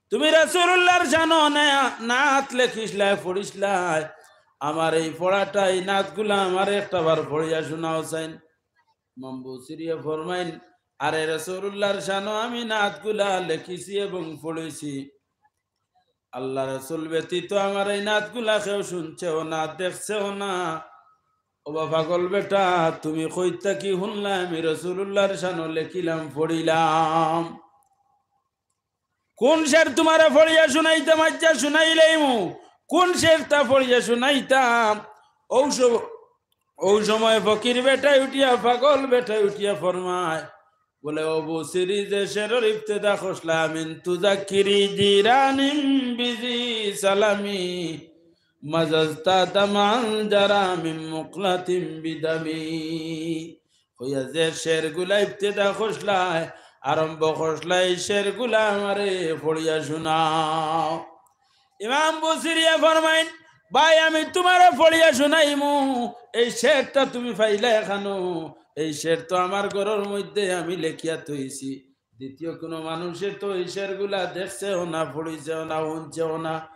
তুমি রাসূলুল্লাহর শানো নে-, নাত লেখিছলায়, পড়িছলায়, আমার এই পড়াটা, এই নাতগুলা আমারে একটাবার পড়িয়া শুনাও চাইন।" ইমাম বুসিরিয়ে ফরমাইন, "আরে রাসূলুল্লাহর শানো আমি নাতগুলা লেখিছি এবং পড়িছি। আল্লাহ রাসূল ব্যতীত আমার এই নাতগুলা কেউ শুনছেও না, দেখছেও না। ওবা পাগল বেটা, তুমি কই থাকি হুনলায় আমি রাসূলুল্লাহর শানো লেখিলাম, পড়িলাম? কোন শের তুমারে পড়িয়া শুনাইতাম? আইচ্ছা শুনাইলাইমু, কোন শেরটা পড়িয়া শুনাইতাম?" অউ স-, অউ সময় ফকির বেটায় উঠিয়া, পাগল বেটায় উঠিয়া ফরমায়, বলে, "ও বুসিরি, যে শেরর ইবতেদা করছলায়, মিন তুজাক্কিরি জিরানিম বিজি সালামি, মাজাজতা দামান জারা মিন মুকলাতিম বিদামি।" কইয়া যে শেরগুলা ইবতেদা করছলায়, আরম্ভ করছলায়, এই শেরগুলা আমারে পড়িয়া শুনাও। ইমাম বুসিরিয়ে ফরমাইন, "ভাই, আমি তুমারে পড়িয়া শুনাইমু, এই শেরটা তুমি পাইলায় কানো? এই শের তো আমার ঘরর মধ্যে আমি লেখিয়া থইছি। দ্বিতীয় কুনু মানুষে তো এই শেরগুলা দেখছেও না, পড়িছেও না, হুনছেও না।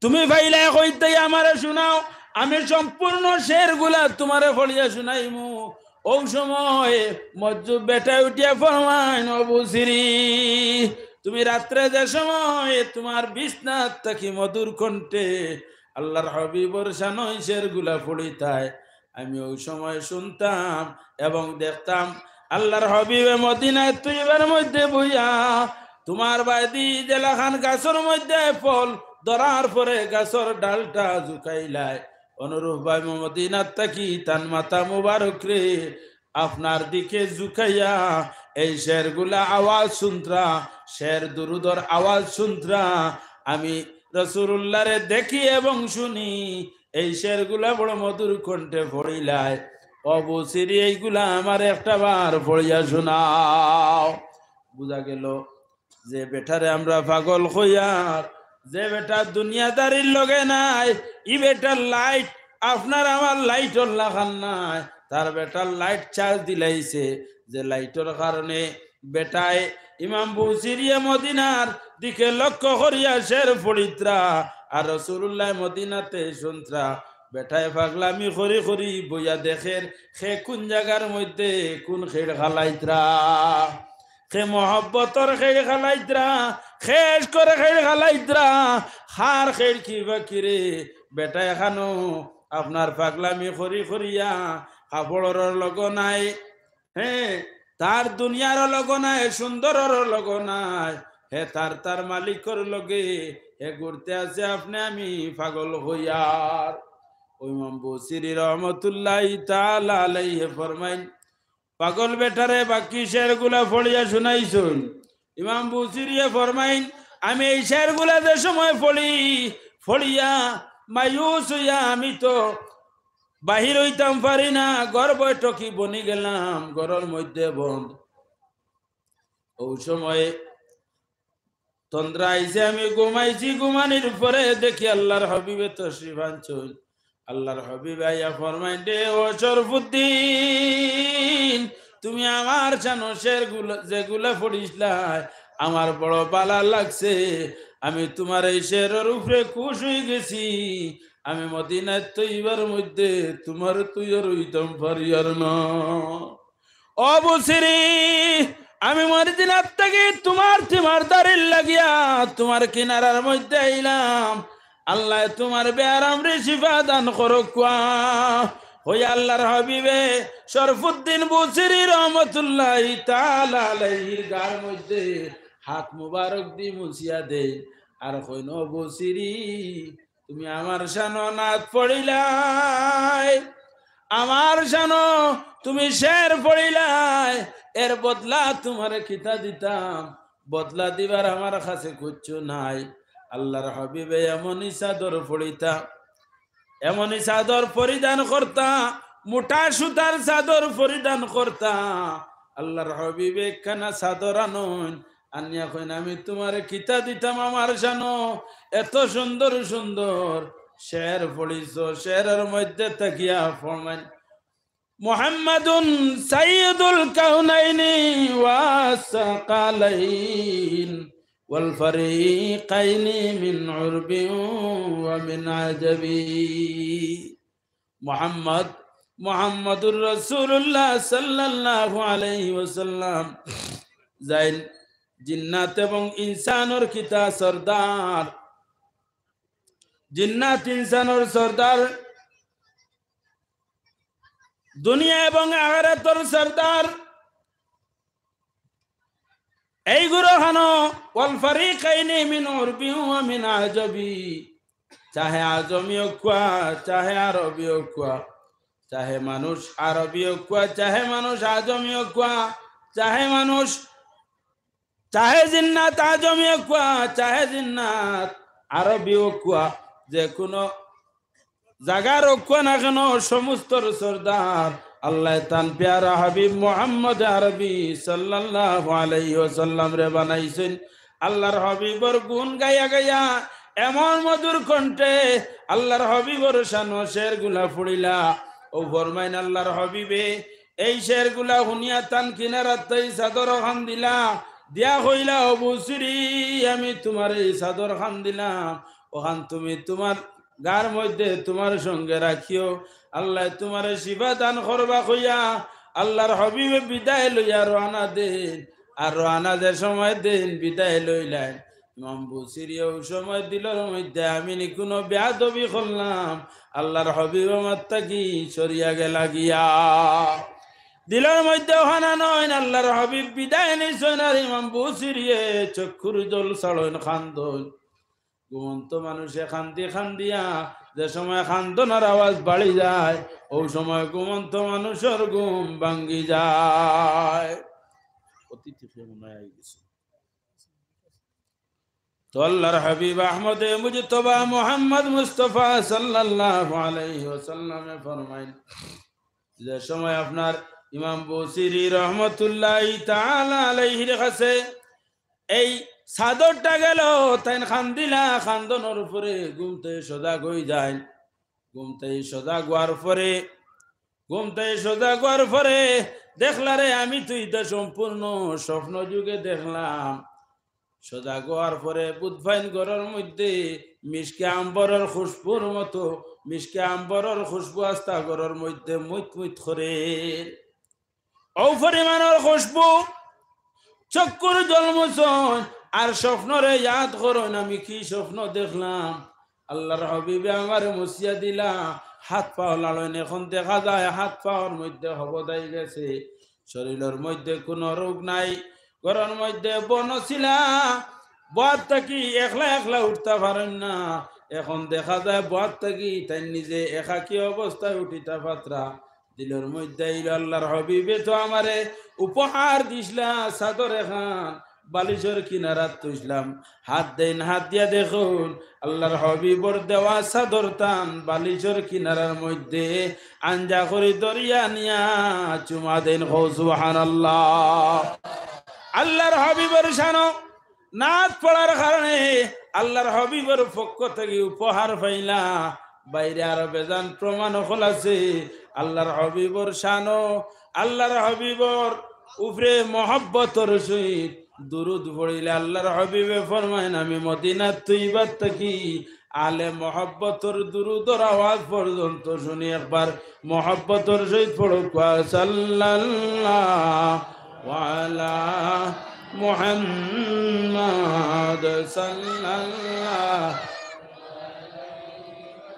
তুমি পাইলায় কই থাকি আমারে শুনাও, আমি সম্পূর্ণ শেরগুলা তুমারে পড়িয়া শুনাইমু।" অউ সময় মজ্জুব বেটায় উঠিয়া ফরমাইন, "ও বুসিরি, তুমি রাত্রে যে সময় তুমার বিছনাত থাকি মধুর কণ্ঠে আল্লাহর হাবিবর শানো ই শেরগুলা পড়িতায়, আমি অউ সময় শুনতাম এবং দেখতাম আল্লাহর হাবিবে মদিনাত তৈয়বার মধ্যে বইয়া তুমার বায়দি যেলাখান গাছর মধ্যে ফল ধরার পরে গাছর ডালটা ঝুকাইলায়, অনুরূপভাবে মদিনাত থাকি তান মাথা মুবারকরে আপনার দিকে ঝুকাইয়া এই শেরগুলা আওয়াজ শুনত্রা, শের দুরুদর আওয়াজ শুনত্রা, আমি রাসূলুল্লাহরে দেখি এবং শুনি, এই শেরগুলা বড় মধুর কণ্ঠে পড়িলায়। ও বুসিরি, এইগুলা আমারে একটাবার পড়িয়া শুনাও।" বুঝা গেল, যে বেটারে আমরা পাগল কইয়ার, যে বেটা দুনিয়াদারির লগে নাই, ই বেটার light আপনার আমার lightর লাখান নায়। তার বেটার light charge দিলাইছে, যে lightর কারণে বেটায় ইমাম বুসিরিয়ে মদিনার দিকে লক্ষ্য করিয়া শের পড়িত্রা, আর রাসূলুল্লাহ মদিনাতে শুনত্রা। বেটায় পাগলামি করি করি বইয়া দেখের, খে কুন জাগার মধ্যে কুন খেড় খালাইত্রা। খে মহব্বতর খেড় খালাইত্রা, খে ইশকর খেড় খালাইত্রা, খার খেড় কি বাকি রে? বেটায় কানো আপনার পাগলামি করি করিয়া কাপড়র লগ নাই, হে, তার দুনিয়ার লগ নাই, সুন্দরর লগ নাই, হে তার তার মালিকর লগে হে ঘুরতে আছে, আপনে আমি পাগল কইয়ার। ও ইমাম বুসিরি রহমতুল্লাহি তাআলা আলাইহি ফরমাইন, পাগল বেটারে বাকি শেরগুলা পড়িয়া শুনাইছইন। ইমাম বুসিরিয়ে ফরমাইন, আমি এই শেরগুলা যে সময় পড়ি, পড়িয়া মায়ুস অইয়া আমি তো বাহির অইতাম পারি না, ঘর বৈঠকি বনি গেলাম, ঘরর মধ্যে বন্ধ। অউ সময় তন্দ্রা আইছে, আমি ঘুমাইছি, ঘুমানির পরে দেখি আল্লাহর হাবিবে তশরিফ আনছইন। আল্লাহর হাবিবে আইয়া ফরমাইন, "রে ও শরফুদ্দিন, তুমি আমার শানো শেরগুলা, যেগুলা পড়িছলায়, আমার বড় ভালা লাগছে। আমি তুমার এই শেরর উপরে খুশ অইগেছি। আমি মদিনাত তৈয়বার মধ্যে তুমার তুইয়ার অইতাম পারিয়ার না।" ও বুসিরি, আমি মদিনাত থাকি তুমার তিমারদারির লাগিয়া তুমার কিনারার মধ্যে আইলাম। আল্লায় তুমার বেয়ারামরে শিফা দান করউক্কা। অউ আল্লাহর হাবিবে শরফুদ্দিন বুসিরি রহমতুল্লাহি তাআলা আলাইহির গার মধ্যে হাত মুবারক দি মুছিয়া দেইন। আর কইন, "ও বুসিরি, তুমি আমার শানো নাত পড়িলায়, আমার শানো তুমি শের পড়িলায়, এর বদলা তুমারে কিতা দিতাম? বদলা দিবার আমার কাছে কিচ্ছু নাই।" আল্লাহর হাবিবে এমনই চাদর পড়িতা, এমনই চাদর পরিধান করতা, মোটা সুতার চাদর পরিধান করতা। আল্লাহর হাবিবে একখানা চাদর আনইন, আনিয়া কইন, "আমি তুমারে কিতা দিতাম আমার শানো, এত সুন্দর সুন্দর শের পড়িছো।" শেরর মধ্যে থাকিয়া ফরমাইন, "মুহাম্মাদুন সাইয়্যিদুল কাউনাইনি ওয়াস সাকালাইন ওয়াল ফারিকাইনি মিন উরবিন ওয়া মিন আজাবি।" মুহাম্মদ, মুহাম্মাদুর রাসূলুল্লাহ সাল্লাল্লাহু আলাইহি ওয়াসাল্লাম যাইন জিন্নাত এবং ইনসানর কিতা সর্দার, জিন্নাত ইনসানর সর্দার, দুনিয়া এবং আখিরাতর সর্দার। এই গুরু খানো, ওয়াল ফারিকাইনি মিন উরবি ওয়া মিন আজাবি। চাহে আজমি অউক্কা, চাহে আরবি অউক্কা, চাহে মানুষ আরবি অউক্কা, চাহে মানুষ আজমি অউক্কা, চাহে মানুষ, চাহে জিন্নাত আজমি অউক্কা, চাহে জিন্নাত আরবি অউক্কা, যে কোনো জাগার অউক্কা না কেন, সমস্তর সর্দার আল্লায় তান পেয়ারা হাবিব মুহাম্মদ আরবি সাল্লাল্লাহু আলাইহি ওয়াসাল্লামরে বানাইছইন। আল্লাহর হাবিবর গুণ গাইয়া গাইয়া এমন মধুর কণ্ঠে আল্লাহর হাবিবর শানো শেরগুলা পড়িলা। অউ ফরমাইন আল্লাহর হাবিবে এই শেরগুলা হুনিয়া তান কিনারাত থাকি চাদর খান দিলা, দিয়া কইলা, "ও বুসিরি, আমি তুমারে এই চাদর খান দিলাম, অখান তুমি তুমার গার মধ্যে তুমার সঙ্গে রাখিও, আল্লায় তুমারে শিফা দান করবা" কইয়া আল্লাহর হাবিবে বিদায় লইয়া রওয়ানা দেইন। আর রওয়ানা যে সময় দেইন, বিদায় লইলাইন, ইমাম বুসিরি অউ সময় দিলর মধ্যে, "আমি নি কোনো বেয়াদবি করলাম?" আল্লাহর হাবিব আমার থাকি সরিয়া গেলা গিয়া। দিলর মধ্যে অখান আনইন, আল্লাহর হাবিব বিদায় নিছইন, আর ইমাম বুসিরিয়ে চক্ষুর জল ছাড়ইন, কান্দইন। ঘুমন্ত মানুষে কান্দি কান্দিয়া যে সময় কান্দনর আওয়াজ বাড়ি যায়, অউ সময় ঘুমন্ত মানুষর ঘুম ভাঙ্গি যায়। অতিথি মনে হয় আই গেছে। তো আল্লাহর হাবিব আহমদে মুজতবা মুহাম্মদ মুস্তফা সাল্লাল্লাহু আলাইহি ওয়াসাল্লামে ফরমাইন, যে সময় আপনার ইমাম বুসিরি রহমতুল্লাহি তাআলা আলাইহির কাছে এই চাদরটা গেল, তাইন কান্দিলা, কান্দনর পরে ঘুম থাকি সজাগ অই যাইন। ঘুম থাকি সজাগ অওয়ার পরে, ঘুম থাকি সজাগ অওয়ার পরে দেখলা রে, আমি তো ইটা সম্পূর্ণ স্বপ্ন যুগে দেখলাম। সজাগ অওয়ার পরে বুঝ পাইন ঘরর মধ্যে মিশকে আম্বরর খুশবুর মতো, মিশকে আম্বরর খুশবু আস্তা ঘরর মধ্যে মুইত মুইত করের। অউ পরিমাণর খুশবু, চক্ষুর জল মুছইন, আর স্বপ্নরে ইয়াদ করইন, আমি কি স্বপ্ন দেখলাম? আল্লাহর হাবিবে আমারে মুছিয়া দিলা, হাত পাও লাড়ইন, এখন দেখা যায় হাত পাওর মধ্যে হবদ আই গেছে, শরীলর মধ্যে কোনো রোগ নাই, ঘরর মধ্যে বন ছিলা, বওয়াত থাকি একলা একলা উঠতা পারইন না, এখন দেখা যায় বওয়াত থাকি তাইন নিজে একাকী অবস্থায় উঠিতা পারতরা। দিলর মধ্যে আইলো, আল্লাহর হাবিবে তো আমারে উপহার দিছলা চাদর এখান, বালিশর কিনারাত থইছলাম। হাত দেইন, হাত দিয়া দেখইন, আল্লাহর হাবিবর দেওয়া চাদর তান বালিশর কিনারার মধ্যে আঞ্জা করি ধরিয়া নিয়া চুমা দেইন। কও সুবহানাল্লাহ। আল্লাহর হাবিবর শানো নাত পড়ার কারণে আল্লাহর হাবিবর পক্ষ থাকি উপহার পাইলা। বাইরে আরো বেজান প্রমাণ অকল আছে। আল্লাহর হাবিবর শানো, আল্লাহর হাবিবর উপরে মহব্বতর সহিত দুরুদ পড়িলে আল্লাহর হাবিবে ফরমাইন, আমি মদিনাত তৈয়বাত থাকি আলে মহব্বতর দুরুদর আওয়াজ পর্যন্ত শুনি। একবার মহব্বতর সহিত পড়ো, কও, সাল্লাল্লাহু আলা মুহাম্মাদ সাল্লাল্লাহু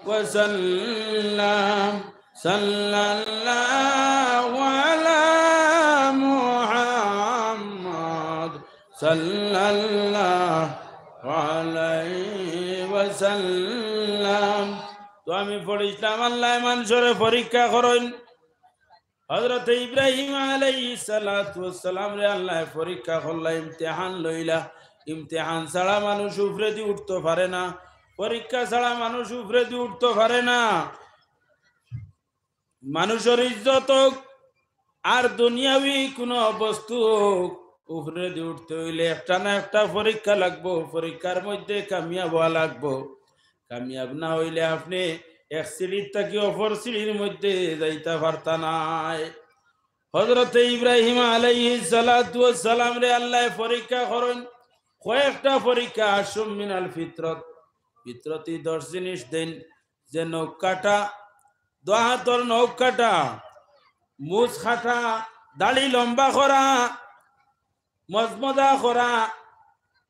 ওয়া সাল্লাম, সাল্লাল্লাহু আলা মুহাম্মাদ সাল্লাল্লাহু আলাইহি ওয়া সাল্লাম। তো আমি পড়ছিলাম, আল্লায় মানষরে পরীক্ষা করইন। হযরত ইব্রাহিম আলাইহিস সালাতু ওয়াস সালামরে আল্লায় পরীক্ষা করলা, ইমতিহান লইলা। ইমতিহান ছাড়া মানুষ উপরেদি উঠতো পারে না, পরীক্ষা ছাড়া মানুষ উপরেদি উঠতো পারে না। মানুষর ইজ্জত হোক আর দুনিয়াবি কোনো বস্তু হোক, উপরেদি উঠতে অইলে একটা না একটা পরীক্ষা লাগবো। পরীক্ষার মধ্যে কামিয়াব অওয়া লাগবো। কামিয়াব না অইলে আপনে এক সিঁড়ির থাকি অপর সিঁড়ির মধ্যে যাইতা পারতা নায়। হযরতে ইব্রাহিম আলাইহিস সালাতু ওয়াস সালামরে আল্লায় পরীক্ষা করইন, কয়েকটা পরীক্ষা। আশুম মিনাল ফিতরত, ফিতরতি দশ জিনিস দেইন, যে নখ কাটা, দুই হাতর নখ কাটা, মুছ কাটা, দাড়ি লম্বা করা, মজমজা করা,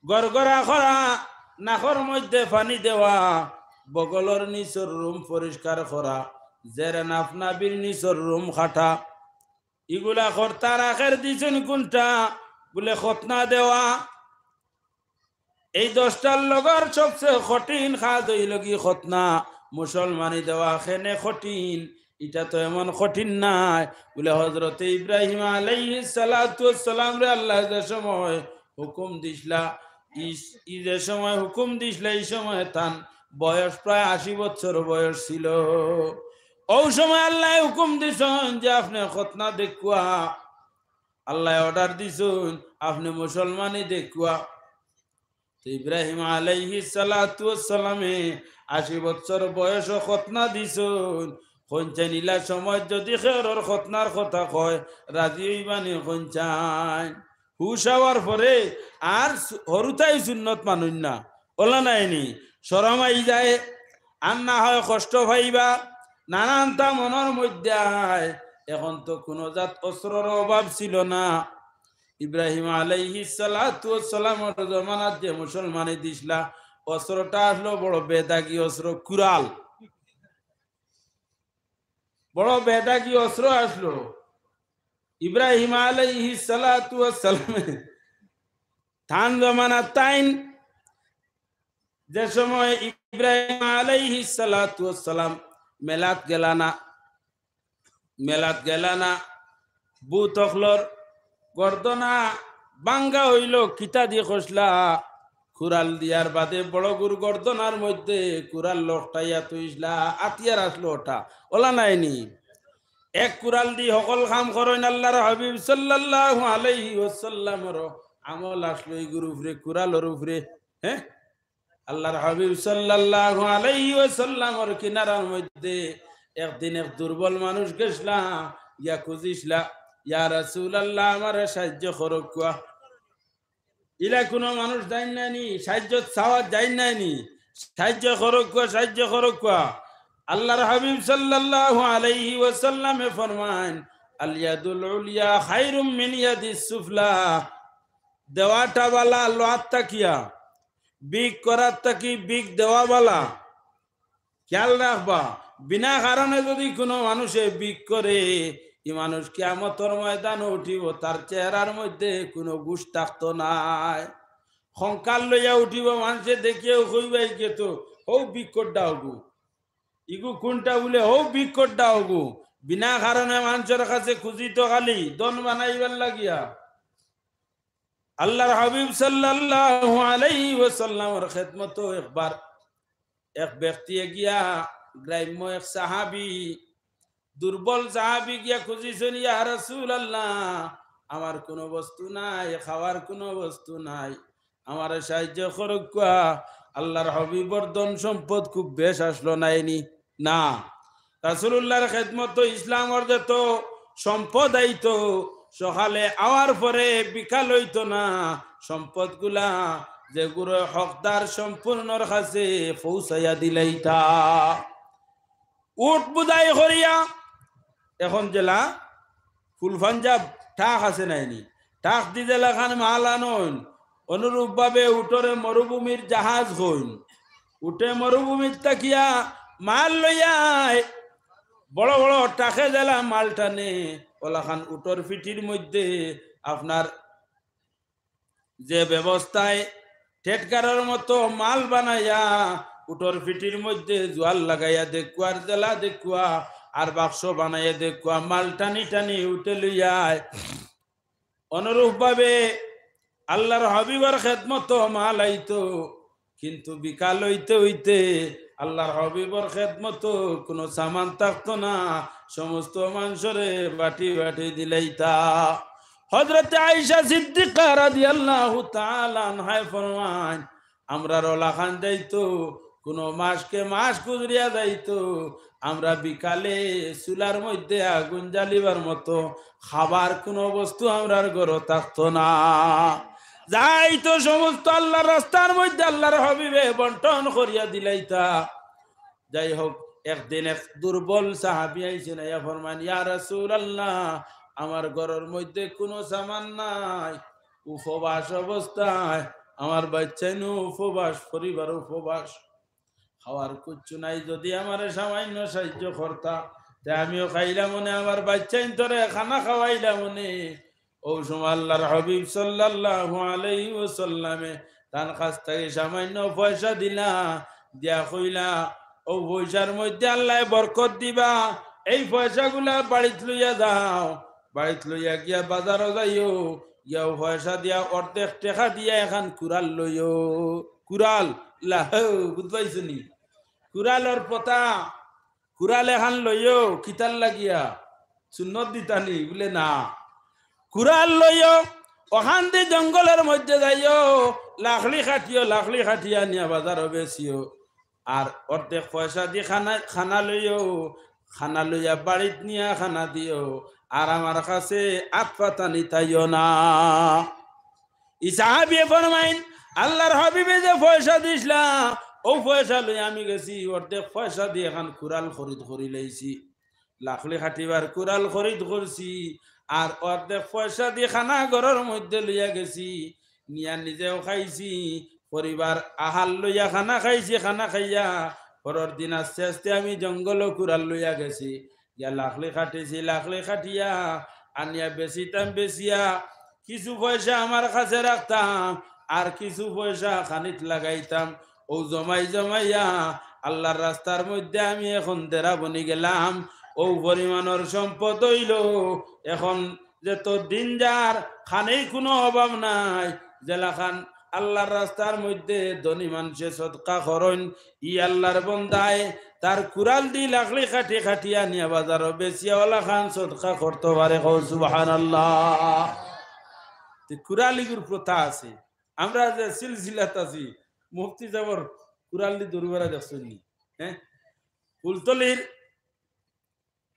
গড়গড়া করা, নাকর মধ্যে পানি দেওয়া, বগলর নিচর রুম পরিষ্কার করা, জেরে নাফ নাভির নিচর রুম কাটা, ইগুলা করতা। আর আখের দিছইন কুনটা? বুলে খতনা দেওয়া। এই দশটার লগর সবচে কঠিন কাজ অইলোগি খতনা। মুসলমানি দেওয়া কেনে কঠিন, ইটা তো এমন কঠিন নায়। বুলে হযরতে ইব্রাহিম আলাইহিস সালাতু ওয়াস সালামরে আল্লায় যে সময় হুকুম দিছলা, ই, ই যে সময় হুকুম দিছলা, ই সময় তান বয়স প্রায় আশি বছর বয়স ছিল। অউ সময় আল্লায় হুকুম দিছইন যে আপনে খতনা দেখুয়া, আল্লায় order দিছইন আপনে মুসলমানি দেখুয়া। তো ইব্রাহিম আলাইহিস সালাতু ওয়াস সালামে আশি বছর বয়সো খতনা দিছইন। কইনচাইন ইলা সময় যদি কেউরর খতনার কথা কয়, রাজি অইবানি কইনচাইন? হুশ আওয়ার পরে আর সু-, হুরুতাইন সুন্নত মানইন না, অলা নায়নি? শরম আই যায়, আর না হয় কষ্ট পাইবা, নানানতা মনর মধ্যে আয়। এখন তো কুনু জাত অস্ত্রর অভাব ছিল না। ইব্রাহিম আলাইহিস সালাতু ওয়াস সালামর জমানাত যে মুসলমানে দিছলা, অস্ত্রটা আছলো বড় বেদাগি অস্ত্র, কুড়াল। বড় বেদাগি অস্ত্র আছলো। ইব্রাহিম আলাইহিস সালাতু ওয়াস সালামে তান জমানাত তাইন যে সময় ইব্রাহিম আলাইহিস সালাতু ওয়াস সালাম মেলাত গেলা না, মেলাত গেলা না, ভূত অকলর গর্দনা ভাঙ্গা অইলো, কিতা দি কষলা? কুড়াল দিয়ার বাদে বড়গুর গর্দনার মধ্যে কুড়াল লটকাইয়া থইছলা, আতিয়ার আছলো ওটা, অলা নায়নি? এক কুড়াল দি হকল কাম করইন। আল্লাহর হাবিব সাল্লাল্লাহু আলাইহি ওয়াসাল্লামর আমল আছলো ইগুর উপরে, কুড়ালর উপরে। হ্যাঁ, আল্লাহর হাবিব সাল্লাল্লাহু আলাইহি ওয়াসাল্লামর কিনারার মধ্যে একদিন এক দুর্বল মানুষ গেছলা, ইয়া খুঁজিছলা, "ইয়া রাসূলুল্লাহ, আমারে সাহায্য করউক্কা।" ইলা কুনু মানুষ যাইন নায়নি, সাহায্য চাওয়াত যাইন নায়নি, "সাহায্য করউক্কা, সাহায্য করউক্কা।" আল্লাহর হাবিব সাল্লাল্লাহু আলাইহি ওয়াসাল্লামে ফরমাইন, "আল ইয়াদুল উলিয়া খায়রুম মিন ইয়াদিস সুফলা।" দেওয়াটা বালা লওয়ার থাকিয়া, ভিক করার থাকি ভিক দেওয়া বালা। খেয়াল রাখবা, বিনা কারণে যদি কুনু মানুষে ভিক করে, ই মানুষ কিয়ামতর ময়দানো উঠিবো, তার চেহারার মধ্যে কুনু গুশ থাকতো নায়। কঙ্কাল লইয়া উঠিবো, মানষে দেখিয়াউ কইবা, "ইগু তো হউ ভিক কররা অগু।" ইগু কুনটা বুলে, "হউ ভিক কররা অগু।" বিনা কারণে মানষর কাছে খুঁজিতো খালি ধন বানাইবার লাগিয়া। আল্লাহর হাবিব সাল্লাল্লাহু আলাইহি ওয়াসাল্লামর খেদমতো একবার এক ব্যক্তিয়ে গিয়া, গ্রাম্য এক সাহাবী, দুর্বল সাহাবী গিয়া খুঁজিছইন, "ইয়া রাসূলুল্লাহ, আমার কুনু বস্তু নাই, খাওয়ার কুনু বস্তু নাই, আমারে সাহায্য করউক্কা।" আল্লাহর হাবিবর ধন সম্পদ খুব বেশ আছলো নায়নি? না। রাসূলুল্লাহর খেদমতো ইসলামর যত সম্পদ আইতো, সকালে আওয়ার পরে বিকাল অইতো না, সম্পদগুলা যেগুর হকদার সম্পূর্ণর কাছে পৌঁছাইয়া দিলাইতা। উট বুঝাই করিয়া, এখন যেলা ফুল পাঞ্জাব ট্রাক আছে নায়নি, ট্রাক দি যেলাখান মাল আনইন, অনুরূপভাবে উটরে মরুভূমির জাহাজ কইন। উটে মরুভূমিত থাকিয়া মাল লইয়া আয়, বড় বড় ট্রাকে যেলা মাল টানে, অলাখান উটর পিঠির মধ্যে আপনার যে ব্যবস্থায় টেটকারর মতো মাল বানাইয়া, উটর পিঠির মধ্যে জোয়াল লাগাইয়া দেখুয়ার যেলা দেখুয়া, আর বাক্স বানাইয়া দেখুয়া, মাল টানি টানি উটে লইয়া আয়। অনুরূপভাবে আল্লাহর হাবিবর খেদমতো মাল আইতো, কিন্তু বিকাল অইতে অইতে আল্লাহর হাবিবর খেদমতো কুনু সামান থাকতো না, সমস্ত মানষরে বাটি বাটি দিলাইতা। হযরতে আয়েশা সিদ্দিকা রাদিয়াল্লাহু তাআলা আনহায় ফরমাইন, আমরার অলাখান যাইতো, কুনু মাসকে মাস গুজরিয়া যাইতো, আমরা বিকালে চুলার মধ্যে আগুন জ্বালিবার মতো খাবার কুনু বস্তু আমরার ঘরো থাকতো না। যাইতো সমস্ত আল্লাহর রাস্তার মধ্যে আল্লাহর হাবিবে বন্টন করিয়া দিলাইতা। যাই হোক, একদিন এক দুর্বল সাহাবী আইছইন, আইয়া ফরমাইন, "ইয়া রাসূলুল্লাহ, আমার ঘরর মধ্যে কুনু সামান নাই, উপবাস অবস্থায় আমার বাইচ্চাইনও উপবাস, পরিবারও উপবাস, খাওয়ার কুচ্ছু নাই, যুদি আমারে সামান্য সাহায্য করতা, তে আমিও খাইলাম অনে, আমার বাইচ্চাইন্তরে খানা খাওয়াইলাম অনে।" অউ সময় আল্লাহর হাবিব সাল্লাল্লাহু আলাইহি ওয়াসাল্লামে তান কাছ থাকি সামান্য পয়সা দিলা, দিয়া কইলা, "অউ পয়সার মধ্যে আল্লায় বরকত দিবা, এই পয়সাগুলা বাড়িত লইয়া যাও, বাড়িত লইয়া গিয়া বাজারো যাইও, গিয়া অউ পয়সা দিয়া অর্ধেক টেকা দিয়া এখান কুড়াল লইও।" কুড়াল, লাহু, বুঝবাইছনি? কুড়ালর পতা, কুড়াল এখান লইও, কিতার লাগিয়া? সুন্নত দিতানি? বুলে, "না।" কুড়াল লইও, অখান দি জঙ্গলর মধ্যে যাইও, লাকড়ি কাটিও, লাকড়ি কাটিয়া নিয়া বাজারো বেচিও। আর অর্ধেক পয়সা দি খানা, খানা লইও, খানা লইয়া বাড়িত নিয়া খানা দিও, আর আমার কাছে আত পাতানি তাইও না। ই সাহাবিয়ে ফরমাইন, "আল্লাহর হাবিবে যে পয়সা দিছলা, অউ পয়সা লইয়া আমি গেছি, অর্ধেক পয়সা দি এখান কুড়াল খরিদ করিলাইছি।" লাকড়ি কাটিবার কুড়াল খরিদ করছি, আর অর্ধেক পয়সা দি খানা ঘরর মধ্যে লইয়া গেছি, নিয়া নিজেও খাইছি, পরিবার আহাল লইয়া খানা খাইছি, খানা খাইয়া পরর দিন আস্তে আস্তে আমি জঙ্গলো কুড়াল লইয়া গেছি, গিয়া লাকড়ি কাটিছি, লাকড়ি কাটিয়া আনিয়া বেচিতাম, বেচিয়া কিছু পয়সা আমার কাছে রাখতাম, আর কিছু পয়সা খানিত লাগাইতাম। অউ জমাই জমাইয়া আল্লাহর রাস্তার মধ্যে আমি এখন দেরা বনি গেলাম। অউ পরিমাণর সম্পদ অইলো, এখন যত দিন যার খানেই কুনু অভাব নাই। যেলাখান আল্লাহর রাস্তার মধ্যে ধনী মানষে সদকা করইন, ই আল্লাহর বন্দায় তার কুড়াল দি লাকড়ি কাটি কাটি আনিয়া বাজারো বেচিয়া অলাখান সদকা করতো পারে। কও সুবহানাল্লাহ। তে কুড়াল ইগুর প্রথা আছে। আমরা যে সিলসিলাত আছি, মুফতি সাবর কুড়াল দি দৌড়ি বেড়া দেখছইন নি? হ্যাঁ, ফুলতলির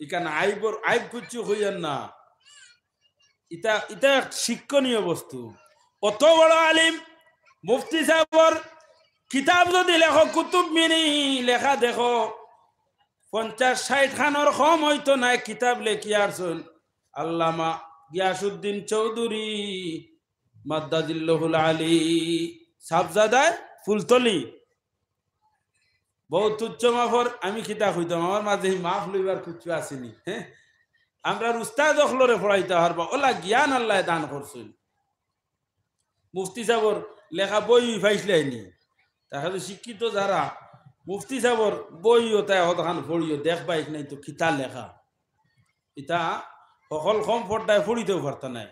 ইখান আইবর, আইব কুচ্ছু কইয়ার না। ইটা, ইটা এক শিক্ষণীয় বস্তু। অত বড় আলিম মুফতি সাবর কিতাব যুদি লেখো, কুতুব মিনি লেখা দেখো, পঞ্চাশ ষাইট খানর কম অইতো নায় কিতাব লেখিয়া আরছইন। আল্লামা গিয়াসউদ্দিন চৌধুরী মাদ্দা জিল্লুহুল আলী, সাবজাদায় ফুলতলি। বউত উচ্চ মাফর, আমি কিতা কইতাম, আমার মাঝে হি মাফ লইবার কুচ্ছু আছেনি, হ্যাঁ? আমরার উস্তাদ অকলরে পড়াইতা পারবা, অলা জ্ঞান আল্লায় দান করছইন। মুফতি সাবর লেখা বই পাইছলায়নি? তারা তো শিক্ষিত যারা, মুফতি সাবর বই অতা অতখান পড়িও, দেখবায় নাইতো কিতা লেখা। ইতা হকল কম পর্দায় পড়িতেও পারতা নায়।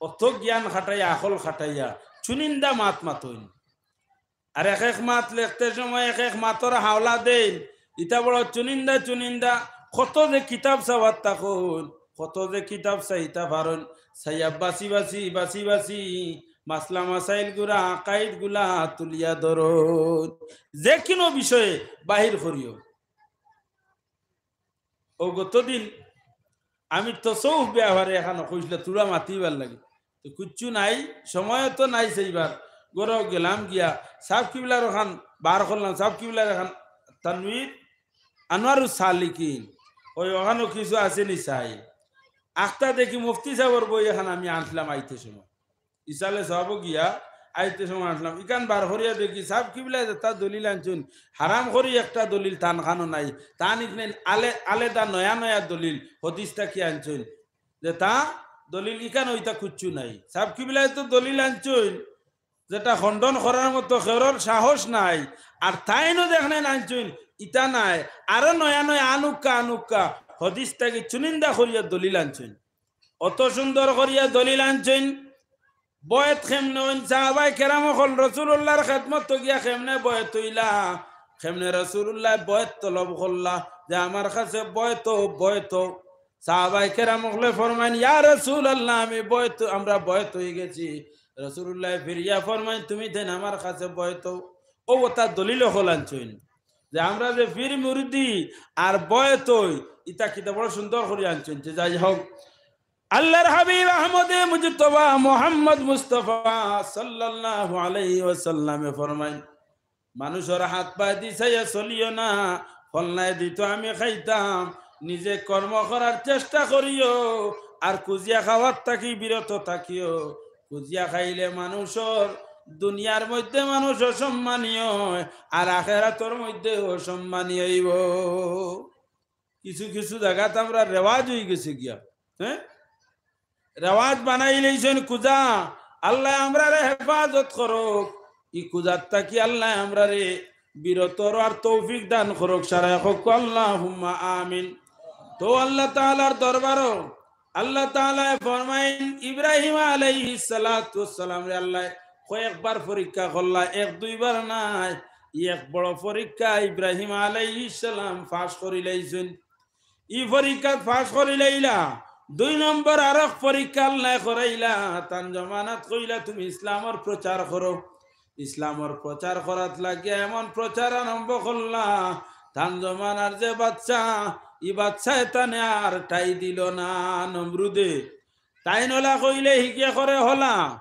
অত জ্ঞান খাটাইয়া, আকল খাটাইয়া, চুনিন্দা মাত মাতইন। আর এক এক মাত লেখতে সময় এক এক মাতর হাওলা দেইন। ইতা বড় চুনিন্দা চুনিন্দা, কত যে কিতাব চাওয়াত থাকইন, কত যে কিতাব চাইতা পারইন, চাইয়া বাছি বাছি, বাছি বাছি মাসলা মাসাইল গুলা, আকাইদ গুলা তুলিয়া ধরইন। যে কুনু বিষয়ে বাহির করিও। অউ গতদিন আমি তসৌফ ব্যাপারে এখানো কইছলা, তুরা মাতিবার লাগি। তো কুচ্ছু নাই, সময় তো নাই সেইবার। ঘরো গেলাম গিয়া, সাব কিবলার অখান বার করলাম, সাব কিবলার এখান তানবীর আনোয়ারুস সালিকিন, অউ অখানো কিছু আছেনি চাই। আখতা দেখি মুফতি সাবর বই এখান আমি আনছলাম আইতে সময়। ইসালে সওয়াবো গিয়া আইতে সময় আনছলাম। ইখান বার করিয়া দেখি, সাব কিবলায় যেতা দলিল আনছইন, হারাম করি একটা দলিল তান খানো নাই। তান ইখান আলে-, আলেদা নয়া নয়া দলিল, হদিস থাকি আনছইন। যেতা দলিল ইখান অইতা কুচ্ছু নাই। সাব কিবলায় তো দলিল আনছইন, যেটা খণ্ডন করার মতো কেউরর সাহস নাই। আর তাইনও দেখনেন আনছইন, ইতা নায়, আরো নয়া নয়া আনুক্কা আনুক্কা হদিস থাকি চুনিন্দা করিয়া দলিল আনছইন। অত সুন্দর করিয়া দলিল আনছইন। বয়েত কেমনে অইন, সাহাবায়ে কেরাম অকল রাসুলুল্লাহর খেদমতো গিয়া কেমনে বয়েত অইলা, কেমনে রাসুলুল্লায় বয়েত তলব করলা, যে আমার কাছে ভয় তো, ভয় তো। সাহাবায়ে কেরাম অকলে ফরমাইন, "ইয়া রাসূলুল্লাহ, আমি ভয় তো, আমরা ভয় তো অই গেছি।" রাসূলুল্লাহ ফিরিয়া ফরমাইন, "তুমি তাইন আমার কাছে ভয় তো।" অউ অতা দলিল অকল আনছইন যে আমরা যে পীর মুরিদি আর ভয় তো, ইতা কিতা বড় সুন্দর করি আনছইন। তে যাই হউক, আল্লাহর হাবিব আহমদে মুজতবা মুহাম্মদ মুস্তাফা সাল্লাল্লাহু আলাইহি ওয়াসাল্লামে ফরমাইন, "মানুষর হাত পায়দি চাইয়া চলিও না, ফলনায় দিতো আমি খাইতাম, নিজে কর্ম করার চেষ্টা করিও, আর খুজিয়া খাওয়ার থাকি বিরত থাকিও। খুজিয়া খাইলে মানুষর দুনিয়ার মধ্যে মানুষ অসম্মানীয় অয়, আর আখেরাতর মধ্যে অসম্মানী অইবো।" কিছু কিছু জাগাত আমরার রেওয়াজ অই গেছে গিয়া, হ্যাঁ, রেওয়াজ বানাইলাইছইন খুজা। আল্লায় আমরারে হেফাজত করউক, ই খুজার থাকি আল্লায় আমরারে বিরত রওয়ার তৌফিক দান করউক। সারায় কউক্কা আল্লাহুম্মা আমিন। তো আল্লাহ তাআলার দরবারো আল্লাহ তাআলায় ফরমাইন, ইব্রাহিম আলাইহিস সালাতু ওয়াস সালামরে আল্লায় কয়েকবার পরীক্ষা করলা, এক দুইবার নায়। ই এক বড় পরীক্ষা ইব্রাহিম আলাইহিস সালাম পাশ করিলাইছইন। ই পরীক্ষাত পাশ করিলাইলা। দুই নম্বর আরক পরীক্ষা আল্লায় করাইলা। তান জমানাত কইলা, "তুমি ইসলামর প্রচার করো।" ইসলামর প্রচার করাত লাগিয়া এমন প্রচার আরম্ভ করলা, তান জমানার যে বাদশা, ই বাদশায় তানে আর ঠাই দিল না। নমরুদে তাইন অলা কইলে হিগে করে হলা।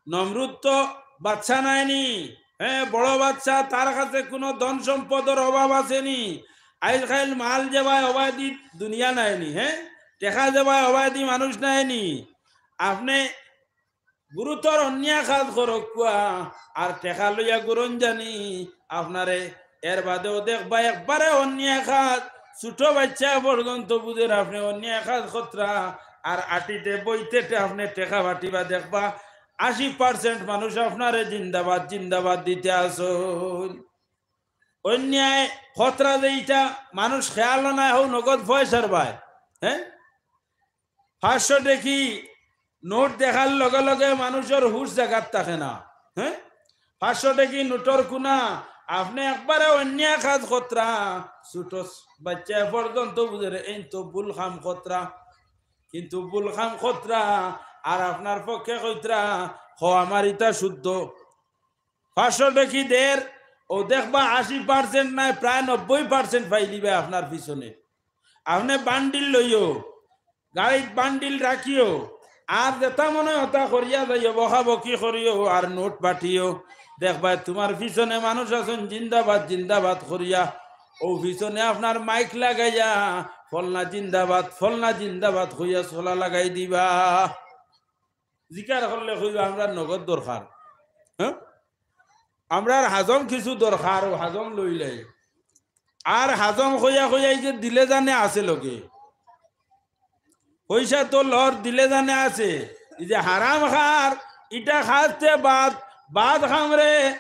নমরুদ তো বাদশা নায়নি, হ্যাঁ, বড় বাদশা, তার কাছে কুনু ধন সম্পদর অভাব আছেনি? আইজকাইল মাল যেবায় অবায়দি দুনিয়া নায়নি, হ্যাঁ, টেকা যেবায় অবায়দি মানুষ নায়নি। আপনে গুরুতর অন্যায় কাজ করউক্কা, আর টেকা লইয়া ঘুরইন জানি আপনারে। এর বাদেও দেখবা একবারে অন্যায় কাজ, ছোট বাইচ্চা পর্যন্ত বুঝের আপনে অন্যায় কাজ করতরা, আর আটিতে বইতে টে-, আপনে টেকা বাটিবা, দেখবা আশি percent মানুষ আপনারে জিন্দাবাদ, জিন্দাবাদ দিতে আছইন। অন্যায় করতরা যে ইটা মানুষ খেয়ালও নাই, হউ নগদ পয়সার বায়, হ্যাঁ? পাঁচশো টেকি নোট দেখার লগে লগে মানুষর হুশ জাগাত থাকে না, হ্যাঁ? পাঁচশো টেকি নোটর কুনা, আপনে একবারে অন্যায় কাজ করতরা, ছোট বাইচ্চা পর্যন্ত বুঝের এইন তো ভুল কাম করতরা, কিন্তু ভুল কাম করতরা, আর আপনার পক্ষে কইতরা, "হ, আমার ইটা শুদ্ধ।" পাঁচশো টেকি দের, অউ দেখবা আশি percent নায়, প্রায় নব্বই percent পাইলিবা আপনার পিছনে। আপনে বান্ডিল লইও, গাড়িত বান্ডিল রাখিও, আর যেটা মনে অয় অটা করিয়া যাইও, বকাবকি করিও আর নোট বাটিও। দেখবায় তুমার পিছনে মানুষ আছইন জিন্দাবাদ, জিন্দাবাদ করিয়া। অউ পিছনে আপনার মাইক লাগাইয়া, "ফলনা জিন্দাবাদ, ফলনা জিন্দাবাদ" কইয়া চলা লাগাই দিবা। জিকার করলে কইবা, "আমরার নগদ দরকার।" হ্যাঁ? আমরার হাজম কিছু দরকার, অউ হাজম লইলাই। আর হাজম কইয়া কইয়া ই যে দিলে জানে আছে লগে। পয়সা তো লর দিলে জানে আছে। ই যে হারাম খার, ইটা খাইতে বাদ, বাদ খামরে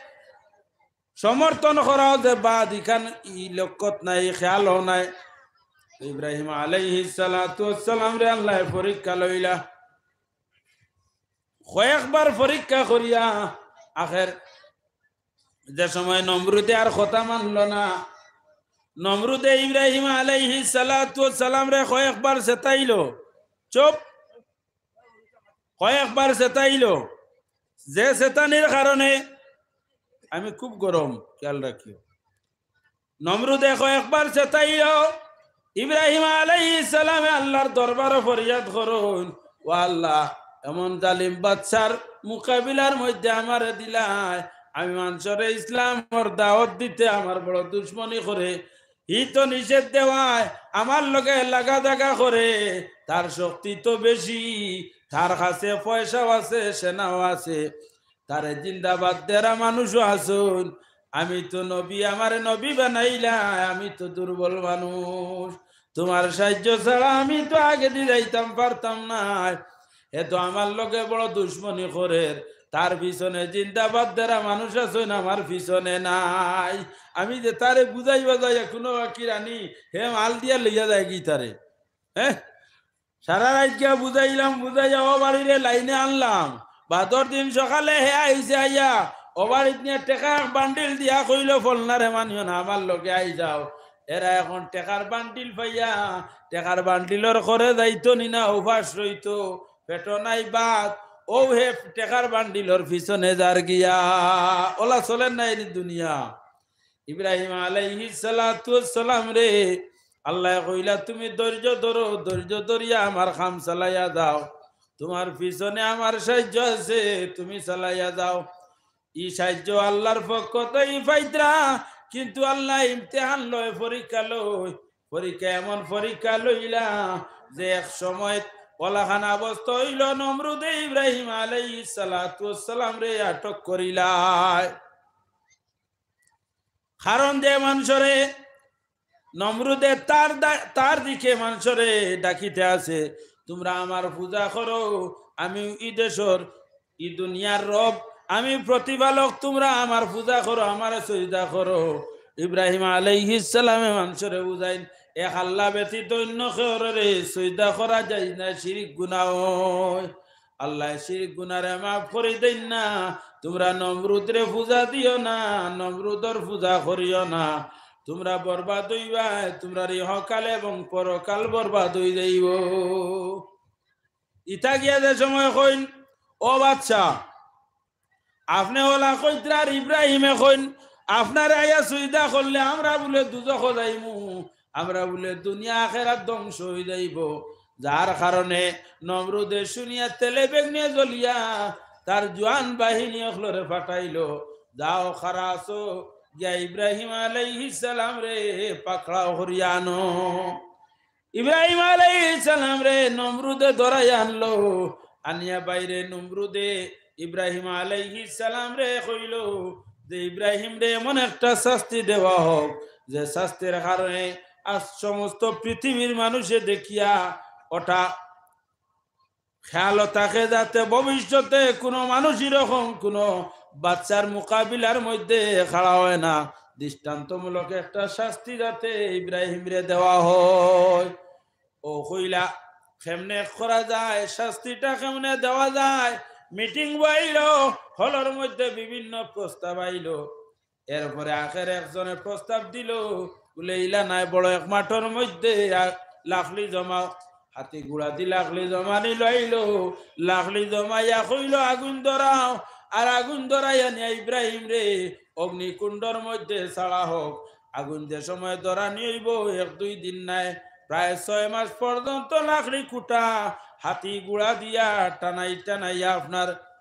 সমর্থন করাও যে বাদ, ইখান ই লক্ষ্যত নাই, খেয়ালও নাই। ইব্রাহিম আলাইহিস সালাতু ওয়াস সালামরে আল্লায় পরীক্ষা লইলা। কয়েকবার পরীক্ষা করিয়া আখের যে সময় নমরুদে আর কথা মানল না, নমরুদে ইব্রাহিম আলাইহিস সালাতু ওয়াস সালামরে কয়েকবার চেতাইল, চুপ, কয়েকবার চেতাইল, যে চেতানির কারণে আমি খুব গরম, খেয়াল রাখিও। নমরুদে কয়েকবার চেতাইল, ইব্রাহিম আলাইহিস সালামে আল্লাহর দরবারো ফরিয়াদ করইন, "ও আল্লাহ, এমন জালিম বাদশার মোকাবিলার মধ্যে আমারে দিলায়, আমি মানষরে ইসলামর দাওয়াত দিতে আমার বড় দুশমনি করে, হি তো নিষেধ দেওয়ায় আমার লগে লাগা জাগা করে, তার শক্তি তো বেশি, তার কাছে পয়সাও আছে, সেনাও আছে, তারে জিন্দাবাদ দেরা মানুষও আছইন। আমি তো নবী, আমারে নবী বানাইলায়, আমি তো দুর্বল মানুষ, তুমার সাহায্য ছাড়া আমি তো আগেদি যাইতাম পারতাম নায়। হে তো আমার লগে বড় দুশমনি করের, তার পিছনে জিন্দাবাদ দেরা মানুষ আছইন, আমার পিছনে নাই।" আমি যে তারে বুঝাইবা যাইয়া কুনু বাকি রানি, হে মাল দিয়া লইয়া যায়গি তারে। হ্যাঁ, সারা রাইত গিয়া বুঝাইলাম, বুঝাইয়া অউ বাড়িরে লাইনে আনলাম। বাদর দিন সকালে হে আইছে, আইয়া অউ বাড়িত নিয়া টেকা এক বান্ডিল দিয়া কইল, "ফলনারে মানিও না, আমার লগে আই যাও।" এরা এখন টেকার বান্ডিল পাইয়া টেকার বান্ডিলর ঘরে যাইতো নি না, উপাস রইতো, পেটো নাই ভাত, অউ হে টেকার বান্ডিলর পিছনে যার গিয়া। অলা চলের না নি দুনিয়া। ইব্রাহিম আলাইহিস সালাতু ওয়াস সালাম রে, আল্লায় কইলা, "তুমি ধৈর্য ধরো, ধৈর্য ধরিয়া আমার কাম চালাইয়া যাও। তুমার পিছনে আমার সাহায্য আছে, তুমি চালাইয়া যাও।" ই সাহায্য আল্লার পক্ষ থাকি পাইতরা, কিন্তু আল্লায় ইমতিহান লয়, পরীক্ষা লয়। পরীক্ষা এমন পরীক্ষা লইলা যে এক সময় অলাখান অবস্থা অইলো, নমরুদে ইব্রাহিম আলাইহিস সালাতু ওয়াস সালাম রে আটক করিলায়। কারণ যে মানষরে নমরুদে তার দা-, তার দিকে মানষরে ডাকিতে আছে, "তুমরা আমার পূজা করো, আমি ই দেশর, ই দুনিয়ার রব, আমি প্রতিপালক, তুমরা আমার পূজা করো, আমারে সইজদা করো।" ইব্রাহিম আলাইহিস সালামে মানষরে বুঝাইন, "এক আল্লা ব্যতীত অইন্য কেউরে সইজদা করা যায় না, শিরিক গুনা অয়।" আল্লায় শিরিক গুনারে মাফ করি দেইন না। তুমরা নমরুদরে পূজা দিও না, নমরুদর পূজা করিও না। তুমরা বরবাদ অইবায়, তুমরার ইহকাল এবং পরকাল বরবাদ অই যাইবো। ইতা গিয়া যে সময় কইন, "ও বাদশা, আপনে অলা কইতরা আর ইব্রাহিমে কইন, আপনারে আইয়া সইজদা করলে আমরা বুলে দুজখো যাইমু, আমরা বুলে দুনিয়া আখেরাত ধ্বংস অই যাইবো।" যার কারণে নমরুদে শুনিয়া তেলে বেগুনে জ্বলিয়া তার জোয়ান বাহিনী অকলরে পাঠাইলো, "যাও, কারা আছো, গিয়া ইব্রাহিম আলাইহিস সালামরে পাকড়াও করিয়া আনো।" ইব্রাহিম আলাইহিস সালামরে নমরুদে ধরাই আনলো, আনিয়া বাইরে নমরুদে ইব্রাহিম আলাইহিস সালামরে কইলো যে, "ইব্রাহিমরে এমন একটা শাস্তি দেওয়া হোক, যে শাস্তির কারণে আজ সমস্ত পৃথিবীর মানুষে দেখিয়া ওটা খেয়াল থাকে, যাতে ভবিষ্যতে কোনো মানুষ এরকম কোনো বাদশার মোকাবিলার মধ্যে খাড়া হয় না, দৃষ্টান্তমূলক একটা শাস্তি যাতে ইব্রাহিমরে দেওয়া হয়।" ও কইলা, "কেমনে করা যায়, শাস্তিটা কেমনে দেওয়া যায়?" মিটিং বইলো, হলর মধ্যে বিভিন্ন প্রস্তাব আইলো। এরপরে আখের একজনে প্রস্তাব দিলো, বুলে, "ইলা নায়, বড় এক মাঠর মধ্যে আ-, লাকড়ি জমাও।" হাতি ঘোড়া দি লাকড়ি জমানি লইলো, লাকড়ি জমাইয়া কইলো, "আগুন ধরাও।" আর আগুন ধরাইয়া নিয়া ইব্রাহিমরে অগ্নিকুণ্ডর মধ্যে ছাড়া হোক। আগুন যে সময় ধরানি অইবো, এক দুই দিন নায়, প্রায় ছয় মাস পর্যন্ত লাকড়ি কুটা, হাতি ঘোড়া দিয়া টানাই টানাইয়া আপনার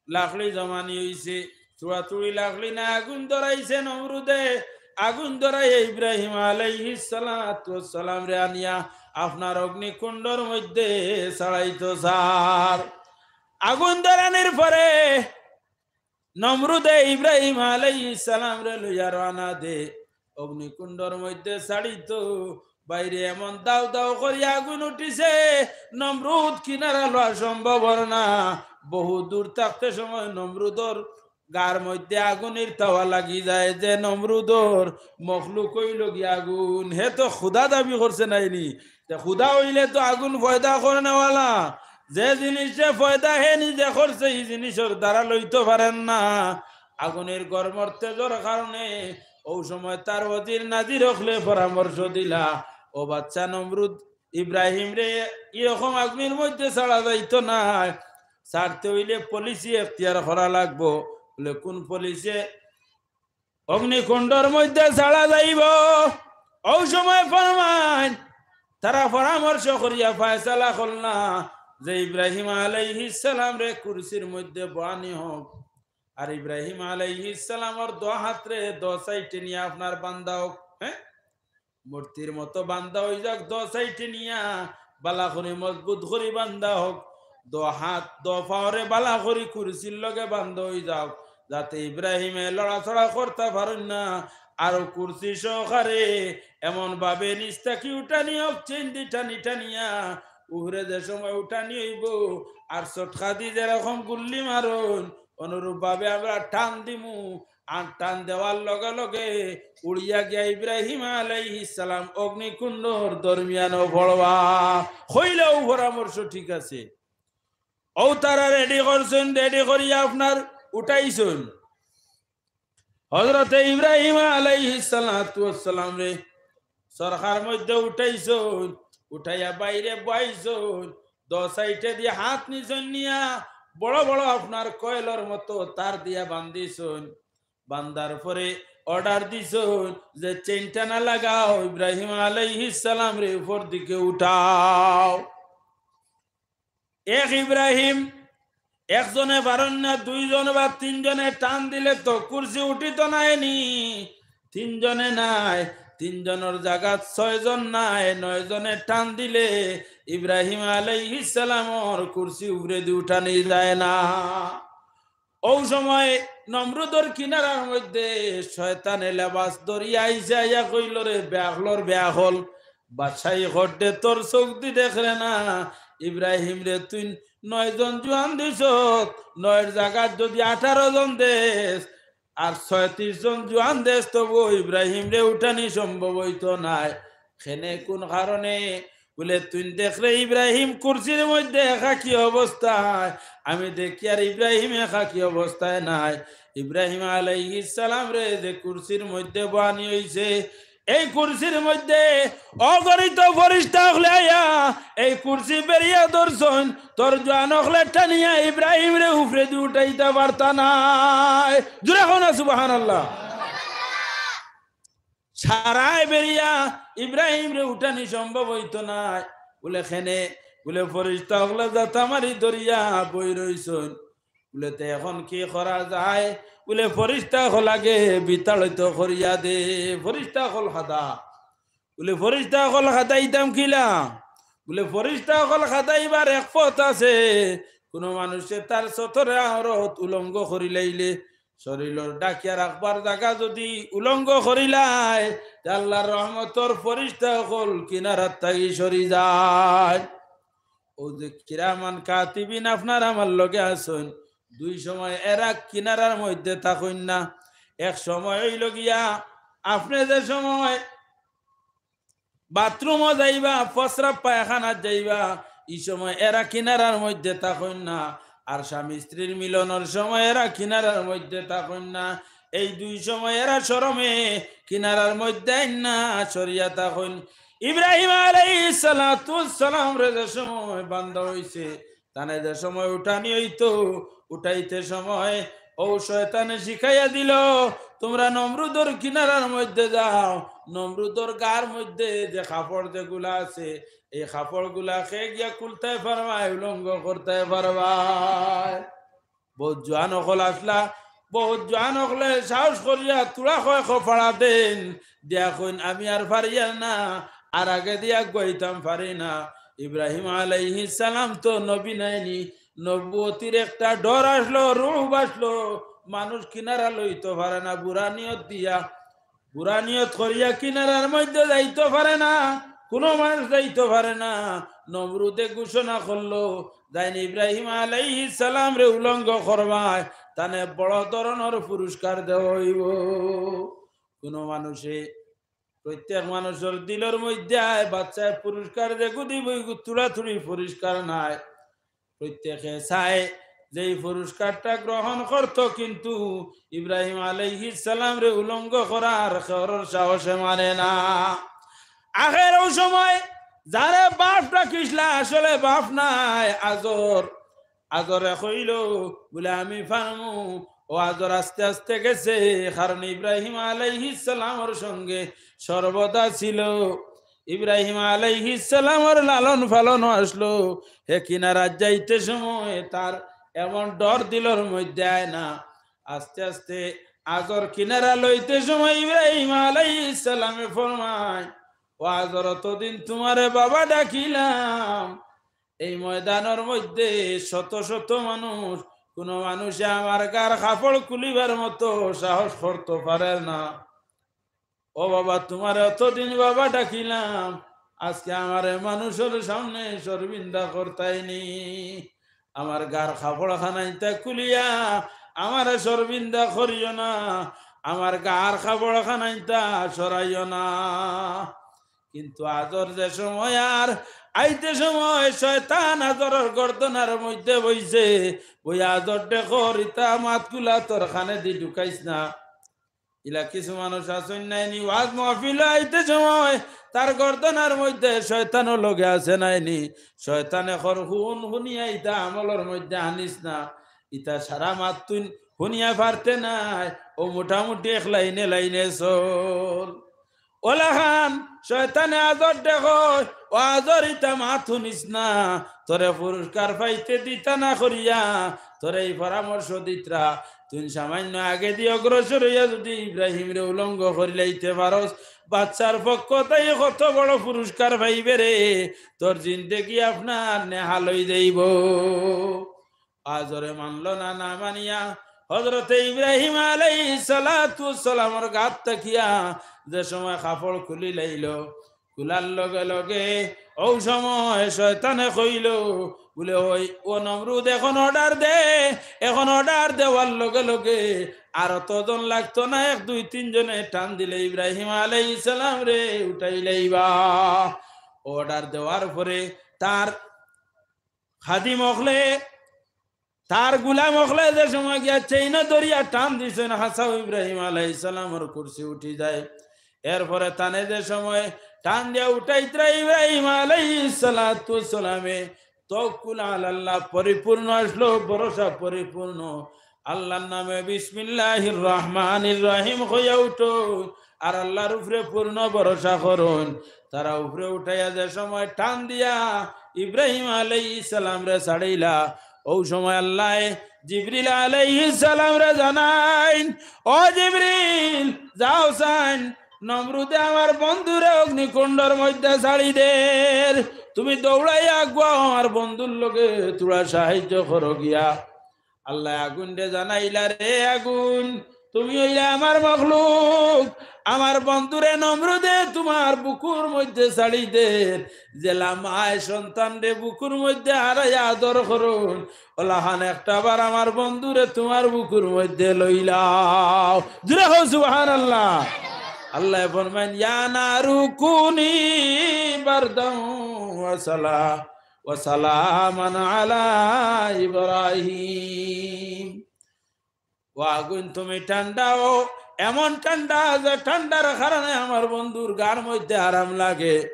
লাকড়ি জমানি অইছে, চুড়াচুড়ি লাকড়ি না, আগুন ধরাইছে নমরুদে, আগুন ধরাইয়া ইব্রাহিম আলাইহিস সালাতু ওয়াস সালামরে আনিয়া আপনার অগ্নিকুণ্ডর মধ্যে ছাড়াইতো চার। আগুন ধরানির পরে নমরুদে ইব্রাহিম আলাইহিস সালামরে লইয়া রওয়ানা দে, অগ্নিকুণ্ডর মধ্যে ছাড়িতো। বাইরে এমন দাউ দাউ করি আগুন উঠিছে, নমরুদ কিনারা লওয়া সম্ভব অর না। বহু দূর থাকতে সময় নমরুদর গার মধ্যে আগুনের তাওয়া লাগি যায়, যে নমরুদর মখলুক অইলো গি আগুন। হে তো খুদা দাবি করছে নাইনি, তে খুদা অইলে তো আগুন পয়দা করনেওয়ালা, যে জিনিসে পয়দা হে নিজে করছে, ই জিনিসর দ্বারা লইতো পারের না। আগুনের গরমর তেজর কারণে অউ সময় তার ওজির নাজির অকলে পরামর্শ দিলা, "ও বাদশা নমরুদ, ইব্রাহিমরে ইরকম আগুনের মধ্যে ছাড়া যাইতো নায়, ছাড়তে অইলে পলিসি এখতিয়ার করা লাগবো।" বুলে, "কোন পলিসি?" "অগ্নিকুণ্ডর মধ্যে ছাড়া যাইবো।" অউ সময় ফরমাইন, তারা পরামর্শ করিয়া ফয়সালা করলা যে ইব্রাহিম আলাইহিস সালামরে কুরসির মধ্যে বওয়ানি হোক। আর ইব্রাহিম আলাইহিস সালামর দো হাতরে দো সাইডে নিয়া আপনার বান্ধা হোক, হ্যাঁ, মূর্তির মতো বান্ধা অই যাউক, দো সাইডে নিয়া বালা করি মজবুত করি বান্ধা হোক, দো হাত দো পাওরে বালা করি কুরসির লগে বান্ধা অই যাউক, যাতে ইব্রাহিমে লড়াচড়া করতা পারইন না। আর কুরসি সহকারে এমন ভাবে নিচ থাকি উঠানি হোক, চেইন দি টানি টানিয়া, উপরে যে সময় উঠানি অইবো, আর ছটকা দি যেরকম গুল্লি মারইন, অনুরূপ ভাবে আমরা টান দিমু, আর টান দেওয়ার লগে লগে উড়িয়া গিয়া ইব্রাহিম আলাইহিস সালাম অগ্নিকুণ্ডর দরমিয়ানো পড়বা। কইলা অউ পরামর্শ ঠিক আছে। অউ তারা রেডি করছইন, রেডি করিয়া আপনার উঠাইছইন। হজরতে ইব্রাহিম আলাইহিস সালাতু ওয়াস সালামরে চরকার মধ্যে উঠাইছইন, উঠাইয়া বাইরে বওয়াইছইন, দশ সাইডে দিয়া হাত নিছইন নিয়া, বড় বড় আপনার কয়েলর মতো তার দিয়া বান্ধিছইন। বান্ধার পরে অর্ডার দিছইন যে চেইন টানা লাগাও, ইব্রাহিম আলাইহিস সালামরে উপর দিকে উঠাও। এক ইব্রাহিম, একজনে পারইন না, দুইজন বা তিনজনে টান দিলে তো কুরসি উঠিতো নায় নি। তিনজনে নায়, তিনজনর জাগাত ছয়জন নায়, নয়জনে টান দিলে ইব্রাহিম আলাইহিস সালামর কুরসি উপরেদি উঠানি যায় না। অউ সময় নমরুদর কিনারার মধ্যে শয়তানে লেবাস ধরিয়া আইছে, আইয়া কইলো, "রে বেআক্কলর বেআক্কল, বাদশাই কররে, তোর চউখদি দেখরে না, ইব্রাহিমরে তুই নয়জন জুয়ান দিছত, নয়র জাগাত যুদি আঠারো জন দেস, আর ছয়ত্রিশ জন জুয়ান দেস, তবুও ইব্রাহিমরে উঠানি সম্ভব অইতো নায়।" কেনে, কুন কারণে? বুলে, "তুই দেখরে ইব্রাহিম কুরসির মধ্যে একা কি অবস্থায়, আমি দেখিয়ার ইব্রাহিম একা কি অবস্থায় নাই।" ইব্রাহিম আলাইহিস সালামরে যে কুরসির মধ্যে বওয়ানি অইছে, এই কুরসির মধ্যে অগণিত ফিরিস্তা অকলে আইয়া এই কুরসি বেড়িয়া ধরছইন, তোর জুয়ান অকলে টানিয়া ইব্রাহিমরে উপরেদি উঠাইতা পারতা নায়। জুরে কও না সুবহানাল্লাহ। সারায় বেড়িয়া ইব্রাহিমরে উঠানি সম্ভব অইতো নায়। বুলে, "কেনে?" বুলে, "ফিরিস্তা অকলে জাতা মারি ধরিয়া বই রইছইন।" বুলে, "তে এখন কি করা যায়?" বুলে, "ফিরিস্তা অকল আগে বিতাড়িত করিয়া দে, ফিরিস্তা অকল খেদা।" বুলে, "ফিরিস্তা অকল খেদাইতাম কিলা?" বুলে, "ফিরিস্তা অকল খেদাইবার এক পথ আছে, কুনু মানুষে তার সতরে আওরত উলঙ্গ করিলাইলে, শরীলর ঢাকিয়া রাখবার জাগা যুদি উলঙ্গ করিলায়, তে আল্লার রহমতর ফিরিস্তা অকল কিনারার থাকি সরি যায়।" অউ যে কিরামান কাতিবিন আপনার আমার লগে আছইন, দুই সময় এরা কিনারার মধ্যে থাকইন না। এক সময় অইলো গিয়া, আপনে যে সময় বাথরুমো যাইবা, প্রস্রাব পায়খানাত যাইবা, ই সময় এরা কিনারার মধ্যে থাকইন না। আর স্বামী স্ত্রীর মিলনর সময় এরা কিনারার মধ্যে থাকইন না। এই দুই সময় এরা শরমে কিনারার মধ্যে আইন না, সরিয়া থাকইন। ইব্রাহিম আলাইহিস সালাতু ওয়াস সালামরে যে সময় বান্ধা অইছে, তানে যে সময় উঠানি অইতো, উঠাইতে সময় অউ শয়তানে শিখাইয়া দিলো, "তুমরা নমরুদর কিনারার মধ্যে যাও, নমরুদর গার মধ্যে যে কাপড় যেগুলা আছে, এই কাপড়গুলা কে গিয়া খুলতায় পারবায়, উলঙ্গ করতায় পারবায়।" বউত জুয়ান অকল আছলা, বউত জুয়ান অকলে সাহস করিয়া থুড়া কয় কফাড়া দেইন, দিয়া কইন, "আমি আর পারিয়ার না, আর আগেদি আগুয়াইতাম পারি না।" ইব্রাহিম আলাইহিস সালাম তো নবী নায়নি, নবুয়তির একটা ডর আছলো, রুব আছলো, মানুষ কিনারা লইতো পারে না, বুরা নিয়ত দিয়া, বুরা নিয়ত করিয়া কিনারার মধ্যে যাইতো পারে না, কুনু মানুষ যাইতো পারে না। নমরুদে ঘোষণা করলো, যাইন ইব্রাহিম আলাইহিস সালামরে উলঙ্গ করবায়, তানে বড় ধরনর পুরস্কার দেওয়া অইবো। কুনু মানুষে, প্রত্যেক মানুষর দিলর মধ্যে আয়, বাদশায় পুরস্কার যেগু দিবো, ইগু থুড়াথুড়ি পুরস্কার নায়। প্রত্যেকে চায় যে ই পুরস্কারটা গ্রহণ করতো, কিন্তু ইব্রাহিম আলাইহিস সালামরে উলঙ্গ করার কেউরর সাহসে মানে না। আখের অউ সময় যারে বাপ ডাকিছলা, আসলে বাপ নায়, আজর। আজরে কইলো, বুলে, "আমি পারমু।" অউ আজর আস্তে আস্তে গেছে, কারণ ইব্রাহিম আলাইহিস সালামর সঙ্গে সর্বদা ছিল। ইব্রাহিম আলাইহিস সালামর লালন পালনও আছলো। হে কিনারাত যাইতে সময় তার এমন ডর দিলর মধ্যে আয় না। আস্তে আস্তে আজর কিনারা লইতে সময় ইব্রাহিম আলাইহিস সালামে ফরমায়, "ও আজর, অতদিন তুমারে বাবা ডাকিলাম, এই ময়দানর মধ্যে শত শত মানুষ, কুনু মানুষে আমার গার কাপড় খুলিবার মতো সাহস করতো পারে না। ও বাবা, তুমারে অতদিন বাবা ডাকিলাম, আজকে আমারে মানুষর সামনে শরমিন্দা করতায়নি। আমার গার কাপড় খানাইতা খুলিয়া আমারে শরমিন্দা করিও না, আমার গার কাপড় খানাইতা সরাইও না।" কিন্তু আজর যে সময় আর আইতে সময় শয়তান আজরর গর্দনার মধ্যে বইছে, বইয়া আজররে কর, "ইতা মাতগুলা তোর কানেদি ঢুকাইস না।" ইলা কিছু মানুষ আছইন নাইনি, ওয়াজ মাহফিল আইতে সময় তার গর্দনার মধ্যে শয়তানও লগে আছে নাইনি। শয়তানে কর, "হুন, হুনিয়া ইতা আমলর মধ্যে আনিস না, ইতা সারা মাত তুই হুনিয়া পারতে নায়, ও মোটামুটি এক লাইনে লাইনে চল।" ওলাখান শয়তানে আজর দেখো, "ও আজর, ইতা মাত হুনিস না, তোরে পুরস্কার পাইতে দিতা না করিয়া তোরে এই পরামর্শ দিতরা।" তুই সামান্য আগেদি অগ্রসর হইয়া যদি ইব্রাহিমরে উলঙ্গ করিলাইতে পারস, বাচ্চার পক্ষ তাই কত বড় পুরস্কার পাইবে রে, তোর জিন্দেগি আপনার নেহাল হই যাইব। আজরে মানল না, না মানিয়া হযরতে ইব্রাহিম আলাইহিস সালাতু ওয়াস সালামর গাত থাকিয়া যে সময় কাপড় খুলি লাইল, খুলার লগে লগে ও সময় শয়তানে কইল, বলে, "ওই, ও নমরুদ, এখন অর্ডার দে।" এখন অর্ডার দেওয়ার লগে লগে আর অতজন লাগতো না, এক দুই তিনজনে টান দিলে ইব্রাহিম আলাইহিস সালামরে উঠাইলাইবা। অর্ডার দেওয়ার পরে তার খাদিম অকলে, তার গুলাম অকলে যে সময় গিয়া চেইন ধরিয়া টান দিছইন, হাছাউ ইব্রাহিম আলাইহিস সালামর কুরসি উঠি যায়। এরপরে তানে যে সময় টান দিয়া উঠাইতরা, ইব্রাহিম আলাইহিস সালাতু ওয়াস সালামে তওয়াক্কুল আলাল্লাহ পরিপূর্ণ আসলো, ভরসা পরিপূর্ণ। আল্লাহর নামে বিসমিল্লাহির রহমানির রহিম কইয়া উঠো, আর আল্লাহর উপরে পূর্ণ ভরসা করুন। তারা উপরে উঠাইয়া যে সময় টান দিয়া ইব্রাহিম আলাইহিস সালামরে ছাড়িলা, ও সময় আল্লাহ জিবরিল আলাইহিস সালামরে জানাইন, "ও জিবরিল, যাও চাইন, নমরুদে আমার বন্ধুরে অগ্নিকুণ্ডর মধ্যে ছাড়ি দের, তুমি দৌড়াইয়া আগুয়াও আমার বন্ধুর লগে, থুড়া সাহায্য করো গিয়া।" আল্লাহ আগুনরে জানাইলা, "রে আগুন, তুমি অইলা আমার মখলুক, আমার বন্ধুরে নমরুদে তোমার বুকুর মধ্যে ছাড়ি দের, যেলা মায় সন্তানরে বুকুর মধ্যে হারাইয়া আদর করইন, ওলাখান একটা বার আমার বন্ধুরে তোমার বুকুর মধ্যে লইলাও।" জুরে কও সুবহানাল্লাহ। আল্লাহ ফরমাইন, "ইয়া নারু কুনি বারদাও ওয়া সালা-, ওয়া সালামান আলা ইব্রাহিম।" ও আগুন, তুমি ঠান্ডা অও, এমন ঠান্ডা যে ঠান্ডার কারণে আমার বন্ধুর গার মধ্যে আরাম লাগে।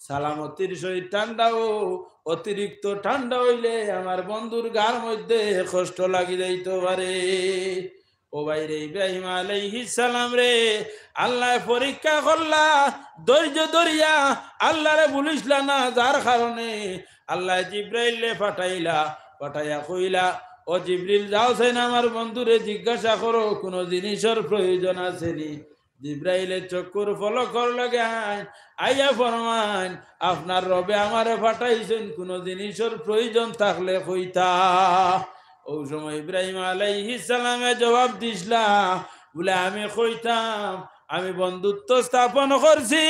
সালামতির সহিত ঠান্ডা অও, অতিরিক্ত ঠান্ডা অইলে আমার বন্ধুর গার মধ্যে কষ্ট লাগি যাইতো পারে। ও ভাইরে, ইব্রাহিম আলাইহিস সালামরে আল্লায় পরীক্ষা করলা, ধৈর্য ধরিয়া আল্লারে ভুলিসলা না, যার কারণে আল্লায় জিব্রাইলরে পাঠাইলা, পাঠাইয়া কইলা, "ও জিবরিল, যাও চাইন আমার বন্ধুরে জিজ্ঞাসা করো, কুনু জিনিসর প্রয়োজন আছে নি?" জিব্রাইলে চক্ষুর পলকর লগে আইন, আইয়া ফরমাইন, "আপনার রবে আমারে পাঠাইছইন, কুনু জিনিসর প্রয়োজন থাকলে কইতা।" ও সময় ইব্রাহিম আলাইহিস সালামে জবাব দিছলা, বলে, "আমি কইতাম, আমি বন্ধুত্ব স্থাপন করছি,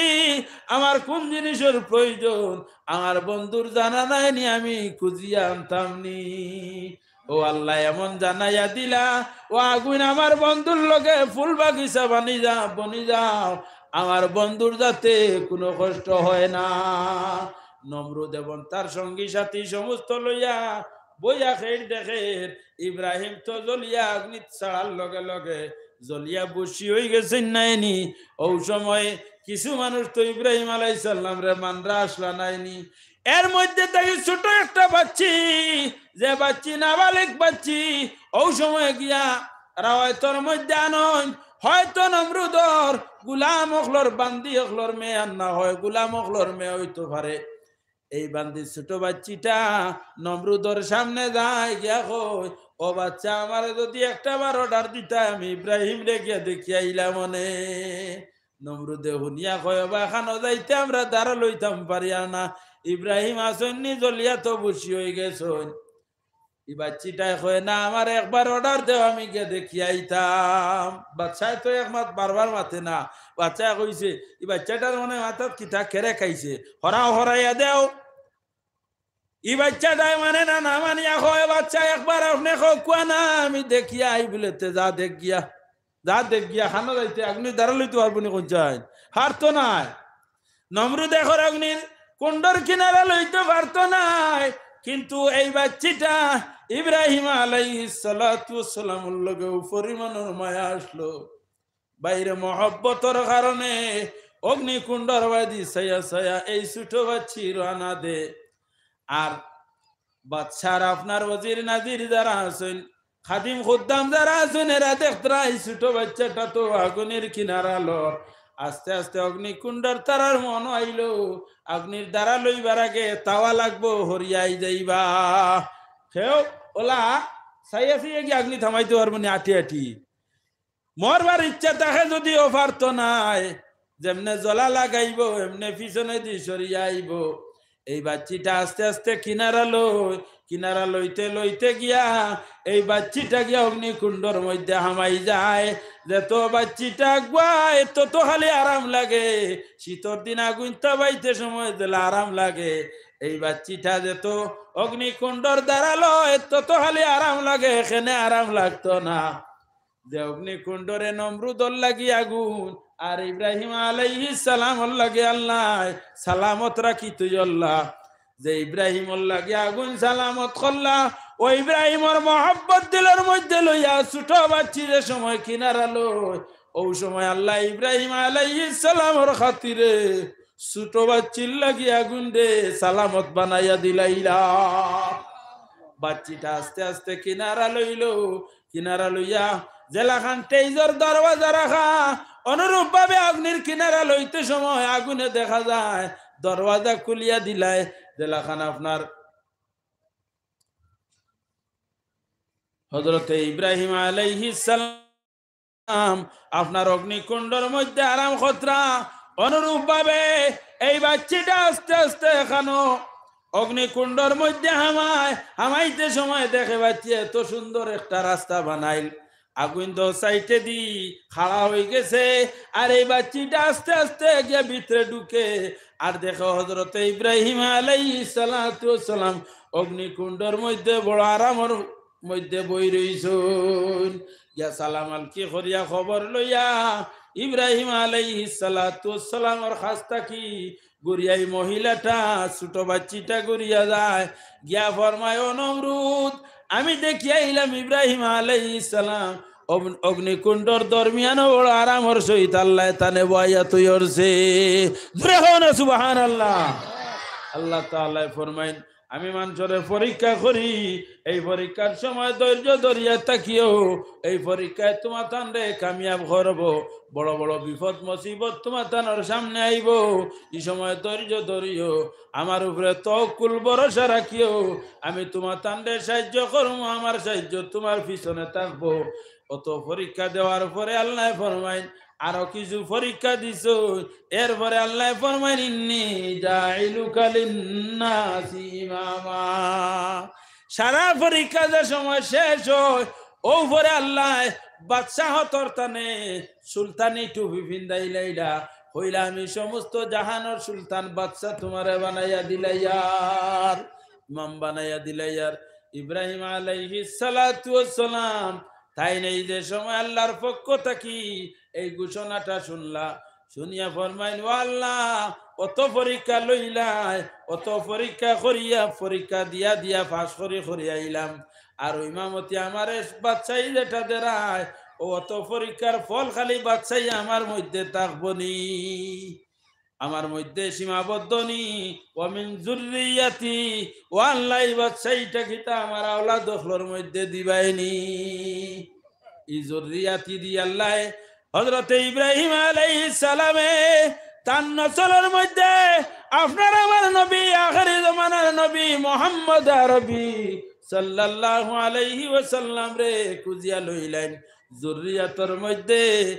আমার কুন জিনিসর প্রয়োজন, আমার বন্ধুর জানা নাই নি, আমি খুঁজিয়া আনতাম নি।" ও আল্লাহ, এমন জানাইয়া দিলা, ও আগুন আমার বন্ধুর লগে ফুল বাগিচা বানি যা, বনি যাও, আমার বন্ধুর যাতে কুনু কষ্ট হয় না। নমরুদ এবং তার সঙ্গী সাথী সমস্ত লইয়া বইয়া খেইর দেখের, ইব্রাহিম তো জ্বলিয়া আগ্নিত ছাড়ার লগে লগে জ্বলিয়া বসি অই গেছইন নাইনি। ও সময় কিছু মানুষ তো ইব্রাহিম আলাইহিস সালামরে মানরা আসলা নাইনি। এর মধ্যে থাকি ছোট একটা বাচ্চি, যে বাচ্চি নাবালিগ বাচ্চি, ও সময় গিয়া রাওয়ায়তর মধ্যে আনইন, হয়তো নমরুদর গুলাম অকলর, বান্দি অকলর মেয়ে আর না হয় গুলাম অকলর মেয়ে অইতো পারে। এই বান্দি ছোট বাচ্চিটা নমরুদর সামনে যায় গিয়া কয়, "ও বাচ্চা, আমারে যদি একটা বার অর্ডার দিতায়, আমি ইব্রাহিমরে গিয়া দেখিয়া আইলাম অনে।" নমরুদে হুনিয়া কয়, "ওবা, খানো যাইতে আমরা দাঁড়া লইতাম পারিয়ার না, ইব্রাহিম আছইন নি, জ্বলিয়া তো বসি অই গেছইন।" ই বাচ্চিটায় কয়, "না, আমারে একবার অর্ডার দেও, আমি গিয়া দেখিয়া আইতাম।" বাচ্চায় তো এক মাত বারবার মাতে না। বাচ্চায় কইছে, ই বাচ্চাটার মনে মাথাত কিতা কেরে খাইছে, হরাও হরাইয়া দেও। ই বাচ্চাটায় মানে না, না মানিয়া কয়, "বাচ্চা, একবার আপনে কউক্কা না, আমি দেখিয়া আই।" বলে, "তে যা দেখ গিয়া, যা দেখ গিয়া, খানো যাইতে আগ্নি দাঁড়া লইতো পারবো নি কইন চাইন? পারতো নায়।" নমরুদে কর আগ্নির কুণ্ডর কিনারা লইতো পারতো নায়, কিন্তু এই বাচ্চিটা ইব্রাহিম আলাইহিস সালাতু ওয়াস সালামর লগে ও পরিমাণর মায়া আসলো। ভাইর মহব্বতর কারণে অগ্নিকুণ্ডর বায়দি চাইয়া চাইয়া এই ছোট বাচ্চি রওয়ানা দে। আর বাদশার আপনার ওজির নাজির যারা আছইন, খাদিম খুদ্দাম যারা আছইন, এরা দেখতরা এই ছোট বাচ্চাটা তো আগুনের কিনারালো। আস্তে আস্তে অগ্নিকুণ্ডর তারার মনো আইলো, আগুনির ধারা লইবার আগে তাওয়া লাগবো, হরিয়াই যাইবা। কেউ ওলা চাইয়া চাইয়া গিয়া আগুনি থামাইতে পারবো নি আটি আটি? মরবার ইচ্ছা থাকে যদিও পারতো নায়, যেমনে জ্বলা লাগাইবো, এমনে পিছনেদি সরিয়া আইবো। এই বাচ্চিটা আস্তে আস্তে কিনারা লই, কিনারা লইতে লইতে গিয়া এই বাচ্চিটা গিয়া অগ্নিকুণ্ডর মধ্যে হামাই যায়। যেত বাচ্চিটা আগুয়ায়, তত খালি আরাম লাগে। শীতর দিন আগুন তাবাইতে সময় যেলা আরাম লাগে, এই বাচ্চিটা যেত অগ্নিকুণ্ডর ধারা লয়, তত খালি আরাম লাগে, এখানে আরাম লাগতো না। যে অগ্নিকুণ্ডরে নমরুদর লাগি আগুন, আর ইব্রাহিম আলাইহিস সালামর লাগি আল্লায় সালামত রাখি তুই আল্লাহ। যে ইব্রাহিমর লাগি আগুন সালামত করলা, ও ইব্রাহিমর মহব্বত দিলর মধ্যে লইয়া ছোট বাচ্চি যে সময় কিনারা লই, ও সময় আল্লায় ইব্রাহিম আলাইহিস সালামর খাতিরে ছোট বাচ্চির লাগি আগুনরে সালামত বানাইয়া দিলাইলা। বাচ্চিটা আস্তে আস্তে কিনারা লইলো, কিনারা লইয়া যেলাখান তেইজর দরওয়াজা রাখা, অনুরূপভাবে আগুনির কিনারা লইতে সময় আগুনে দেখা যায় দরওয়াজা খুলিয়া দিলায়। যেলাখান আপনার হযরতে ইব্রাহিম আলাইহিস সালাম আপনার অগ্নিকুণ্ডর মধ্যে আরাম করতরা, অনুরূপভাবে এই বাচ্চিটা আস্তে আস্তে এখানো অগ্নিকুণ্ডর মধ্যে হামায়, হামাইতে সময় দেখে বাচ্চি এত সুন্দর একটা রাস্তা বানাইল, আগুন দো সাইডেদি খাড়া হই গেছে, আর এই বাচ্চিটা আস্তে আস্তে গিয়া ভিতরে ঢুকে, আর দেখে হযরতে ইব্রাহিম আলাইহিস সালাতু ওয়াস সালাম অগ্নিকুণ্ডর মধ্যে বড় আরামর মধ্যে বই রইছইন। গিয়া সালাম আলকি করিয়া খবর লইয়া ইব্রাহিম আলাইহিস সালাতু ওয়াস সালামর কাছ থাকি ঘুরিয়া এই মহিলাটা, ছোট বাচ্চিটা ঘুরিয়া যায়, গিয়া ফরমায়, "ও নমরুদ, আমি দেখি আইলাম ইব্রাহিম আলাইহিস সালাম অগ্ন-, অগ্নিকুণ্ডর দরমিয়ানো বড় আরামর সহিত আল্লায় তানে বওয়াইয়া থইছে।" জোরে কও না সুবহানাল্লাহ। আল্লাহ তাআলায় ফরমাইন, আমি মানষরে পরীক্ষা করি, এই পরীক্ষার সময় ধৈর্য ধরিয়া থাকিও, এই পরীক্ষায় তুমাতানরে কামিয়াব করবো। বড় বড় বিপদ মুসিবত তুমাতানর সামনে আইবো, ই সময় ধৈর্য ধরিও, আমার উপরে তওয়াক্কুল ভরসা রাখিও, আমি তুমাতানরে সাহায্য করমু, আমার সাহায্য তুমার পিছনে থাকবো। অত পরীক্ষা দেওয়ার পরে আল্লায় ফরমাইন, আরো কিছু পরীক্ষা দিছইন, এরপরে আল্লায় ফরমাইন, "ইন্নী জাইলুকা লিন্নাসি ইমামা।" সারা পরীক্ষা যে সময় শেষ হয়, ও পরে আল্লায় বাদশাহতর তানে সুলতানি টুপি ফিন্দাইলাইলা, কইলা, "আমি সমস্ত জাহানর সুলতান বাদশা তুমারে বানাইয়া দিলাইয়ার, ইমাম বানাইয়া দিলাইয়ার।" ইব্রাহিম আলাইহিস সালাতু ওয়াস সালাম তাইন এই যে সময় আল্লাহর পক্ষ থাকি এই ঘোষণাটা শুনলা, শুনিয়া ফরমাইন, "ও আল্লাহ, অত পরীক্ষা লইলায়, অত পরীক্ষা করিয়া, পরীক্ষা দিয়া দিয়া পাস করি করি আইলাম, আর ইমামতি আমারে বাদশাই যেটা দেরায়, ও অত পরীক্ষার ফল খালি বাদশাই আমার মধ্যে থাকবো নি, আমার মধ্যে সীমাবদ্ধ নি, ওয়া মিন যুররিয়াতি, ও আল্লাহ, এই বাদশাইটা কিতা আমার আওলাদ অকলর মধ্যে দিবায় নি?" ই যুররিয়াতি দি আল্লায় হযরতে ইব্রাহিম আলাইহিস সালামে তান নসলর মধ্যে আপনার আমার নবী, আখেরি জমানার নবী মুহাম্মদ আরবি সাল্লাল্লাহু আলাইহি ওয়াসাল্লামরে খুঁজিয়া লইলেন। যুররিয়াতর মধ্যে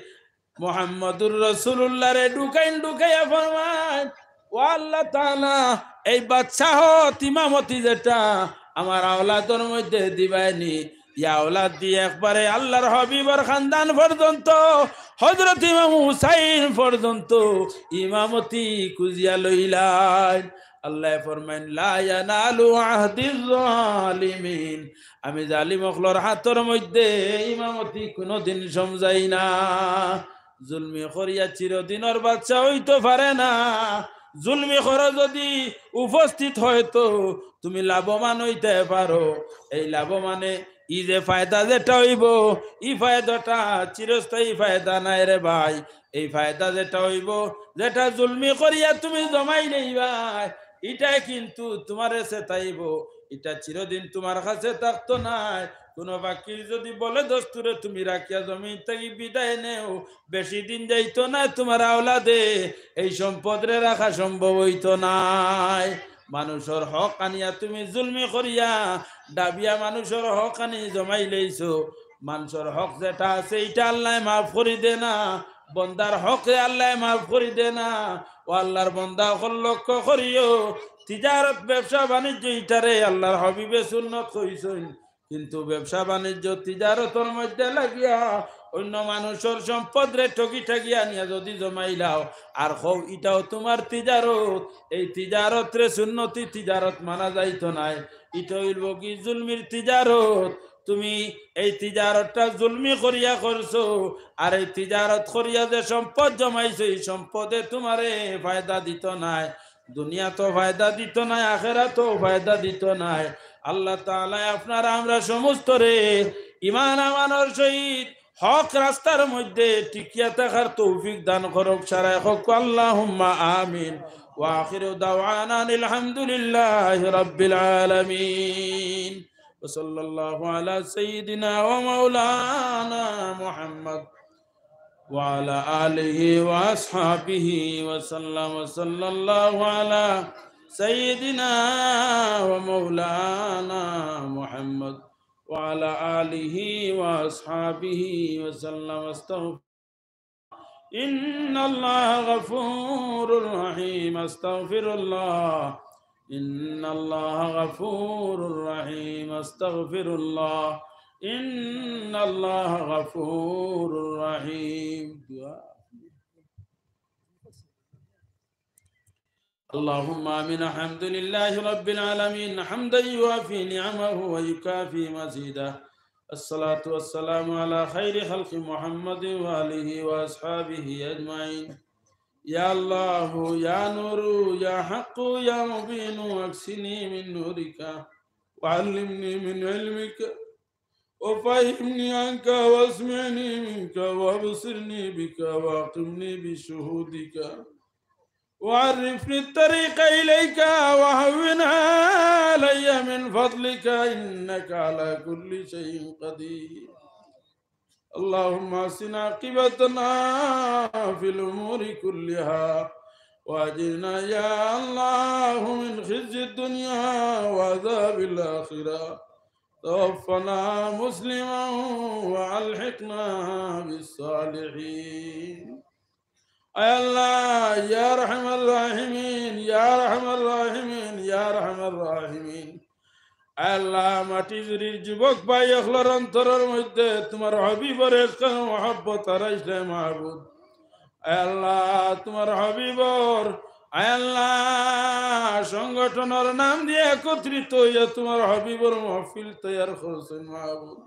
মুহাম্মদুর রাসূলুল্লাহরে ঢুকাইন, ঢুকাইয়া ফরমাইন, "ও আল্লাহ তাআলা, এই বাদশাহত ইমামতি যেটা আমার আওলাদর মধ্যে দিবায়নি, ইয়া আওলাদ দি একবারে আল্লাহর হাবিবর খানদান পর্যন্ত, হযরত ইমাম হুসাইন পর্যন্ত ইমামতি খুঁজিয়া লইলাইন।" আল্লায় ফরমাইন, "লা ইয়ানালু আহদিজ জালিমিন।" আমি জালিম অকলর হাতর মধ্যে ইমামতি কুনুদিন সমজাই না। জুলমি করিয়া চিরদিনর বাদশা অইতো পারে না। জুলমি করো যদি উপস্থিত হয় তো তুমি লাভবান অইতে পারো। এই লাভবানে ই যে ফায়দা যেটা অইবো, ই ফায়দাটা চিরস্থায়ী ফায়দা নায় রে ভাই। এই ফায়দা যেটা অইবো, যেটা জুলমি করিয়া তুমি জমাই লইবায়, ইটায় কিন্তু তুমারে সেতাইবো, ইটা চিরদিন তুমার কাছে থাকতো নায়। কুনু বাক্কির যুদি বলে দস্তুরে তুমি রাখিয়া জমিন থাকি বিদায় নেও, বেশি দিন যাইতো নায়, তুমার আওলাদে এই সম্পদরে রাখা সম্ভব অইতো নায়। মানুষর হক আনিয়া তুমি জুলমি করিয়া, ডাবিয়া মানুষর হক আনি জমাই লইছো। মানুষর হক যেটা আছে, ইটা আল্লায় মাফ করি দে না। বন্দার হকরে আল্লায় মাফ করি দে না। ও আল্লার বন্দা অকল, লক্ষ্য করিও, তিজারত, ব্যবসা বাণিজ্য, ইটারে আল্লার হাবিবে সুন্নত কইছইন। কিন্তু ব্যবসা বাণিজ্য, তিজারতর মধ্যে লাগিয়া অইন্য মানুষর সম্পদরে ঠগি ঠাগি আনিয়া যুদি জমাইলাও, আর কও ইটাও তুমার তিজারত, এই তিজারতরে সুন্নতি তিজারত মানা যাইতো নায়। ইটা অইলবোগি জুলমির তিজারত। তুমি এই তিজারতটা জুলমি করিয়া করছো, আর এই তিজারত করিয়া যে সম্পদ জমাইছো, ই সম্পদে তুমারে ফায়দা দিতো নায়। দুনিয়াতও ফায়দা দিতো নায়, আখেরাতও ফায়দা দিতো নায়। আল্লাহ তাআলায় আপনারা আমরা সমস্তরে ইমান আমানর সহিত হক রাস্তার মধ্যে টিকিয়া থাকার তৌফিক দান করউক। সারায় কউক, আল্লাহুম্মা আমিন। ওয়া আখিরু দাওয়ানা আনিল হামদুলিল্লাহি রাব্বিল আলামিন। وصلى الله على سيدنا ومولانا محمد وعلى آله وأصحابه وسلم. وصلى الله على سيدنا ومولانا محمد وعلى آله وأصحابه وسلم. أستغفر إن الله غفور رحيم. أستغفر الله. إن الله غفور رحيم. أستغفر الله. إن الله غفور رحيم. اللهم آمين. الحمد لله رب العالمين، حمدا يوافي نعمه ويكافئ مزيده. الصلاة والسلام على خير خلق محمد وآله وأصحابه أجمعين. يا الله، يا نور، يا حق، يا مبين، أكسني من نورك، وعلمني من علمك، وفهمني عنك، واسمعني منك، وأبصرني بك، وأقمني بشهودك، وعرفني الطريق إليك، وهون علي من فضلك، إنك على كل شيء قدير. اللهم أحسن عاقبتنا في الأمور كلها، وأجرنا يا الله من خزي الدنيا وعذاب الآخرة. توفنا مسلما وألحقنا بالصالحين. আয় আল্লাহ, ইয়া আরহামার রাহিমিন, ইয়া আরহামার রাহিমিন, ইয়া আরহামার রাহিমিন। আয় আল্লাহ, মাটিজুড়ির যুবক ভাই অকলর অন্তরর মধ্যে তুমার হাবিবর ইশকে মহব্বত হারাইছে মাবুদ। আয় আল্লাহ, তুমার হাবিবর, আয় আল্লাহ, সংগঠনর নাম দিয়া একত্রিত অইয়া তুমার হাবিবর মাহফিল তৈয়ার করছইন মাবুদ।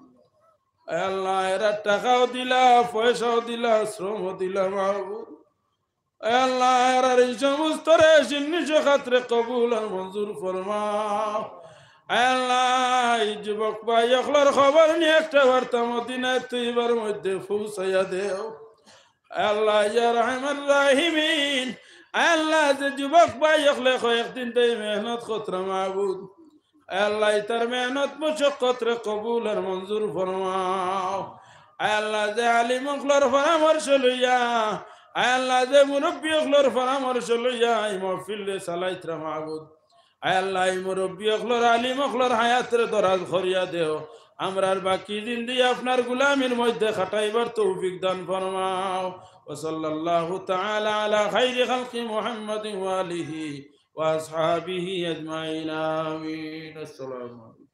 আয় আল্লাহ, এরা টাকাও দিলা, পয়সাও দিলা, শ্রমও দিলা মাবুদ। আয় আল্লাহ, এরার এই সমস্ত রেশিন নিশো খাতরে কবুল আর মঞ্জুর ফরমাও। আয় আল্লাহ, এই যুবক ভাই অকলর খবর নিয়া একটা বার্তা মদিনায়ে তৈয়বার মধ্যে পৌঁছাইয়া দেও। আয় আল্লাহ, ইয়া আরহামার রাহিমিন, আয় আল্লাহ, যে যুবক ভাই অকলে কয়েকদিন ধরি মেহনত কররা মাবুদ, আয় আল্লাহ, ইতার মেহনত মশক্কতরে কবুল আর মঞ্জুর ফরমাও। আয় আল্লাহ, যে আলিম অকলর পরামর্শ লইয়া, আয় আল্লাহ, যে মুরব্বি অকলর পরামর্শ লইয়া এই মাহফিলরে চালাইতরা মাবুদ, আয় আল্লাহ, এই মুরব্বি অকলর, আলিম অকলর হায়াতরে দরাজ করিয়া দেও। আমরার বাকি জিন্দেগি আপনার গুলামির মধ্যে কাটাইবার তৌফিক দান ফরমাও। وصلى الله تعالى على خير خلق محمد وآله وأصحابه أجمعين. آمين. السلام عليكم.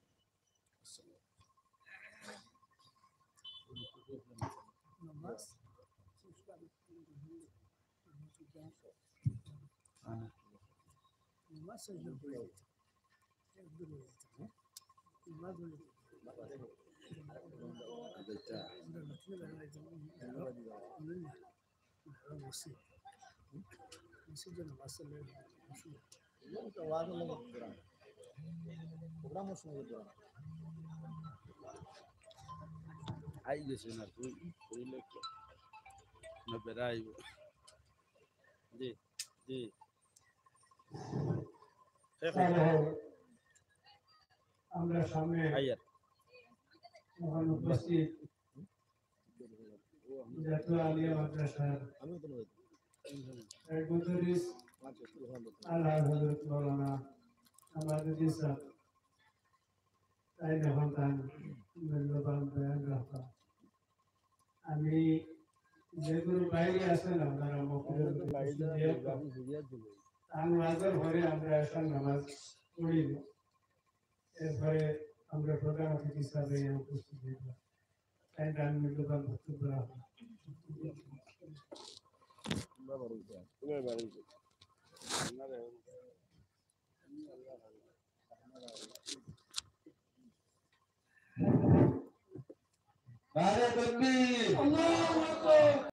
আই গেছে না, তুই, তুই লোক না বেড়াইব। জি, জি। আমরা সামনে আইয়ার। এখন উপস্থিত জাতীয় আলিয়া মাদ্রাসার হেড মুদাররিস আলহাজ হযরত মাওলানা আমাদুদ্দিন সাহেব, তাইন এখন তান মূল্যবান বয়ান রাখবা। আমি যেগুলো বাইরে আছেন, আপনারা মসজিদের মধ্যে উপস্থিত হয়ে তান ওয়াজের পরে আমরা এশার নামাজ পড়িব। এরপরে আমরা প্রধান অতিথি হিসাবে উপস্থিত হইব। তাই তার মূল্যবান বক্তব্য রাখবো। নারে তকবীর। আল্লাহু আকবার।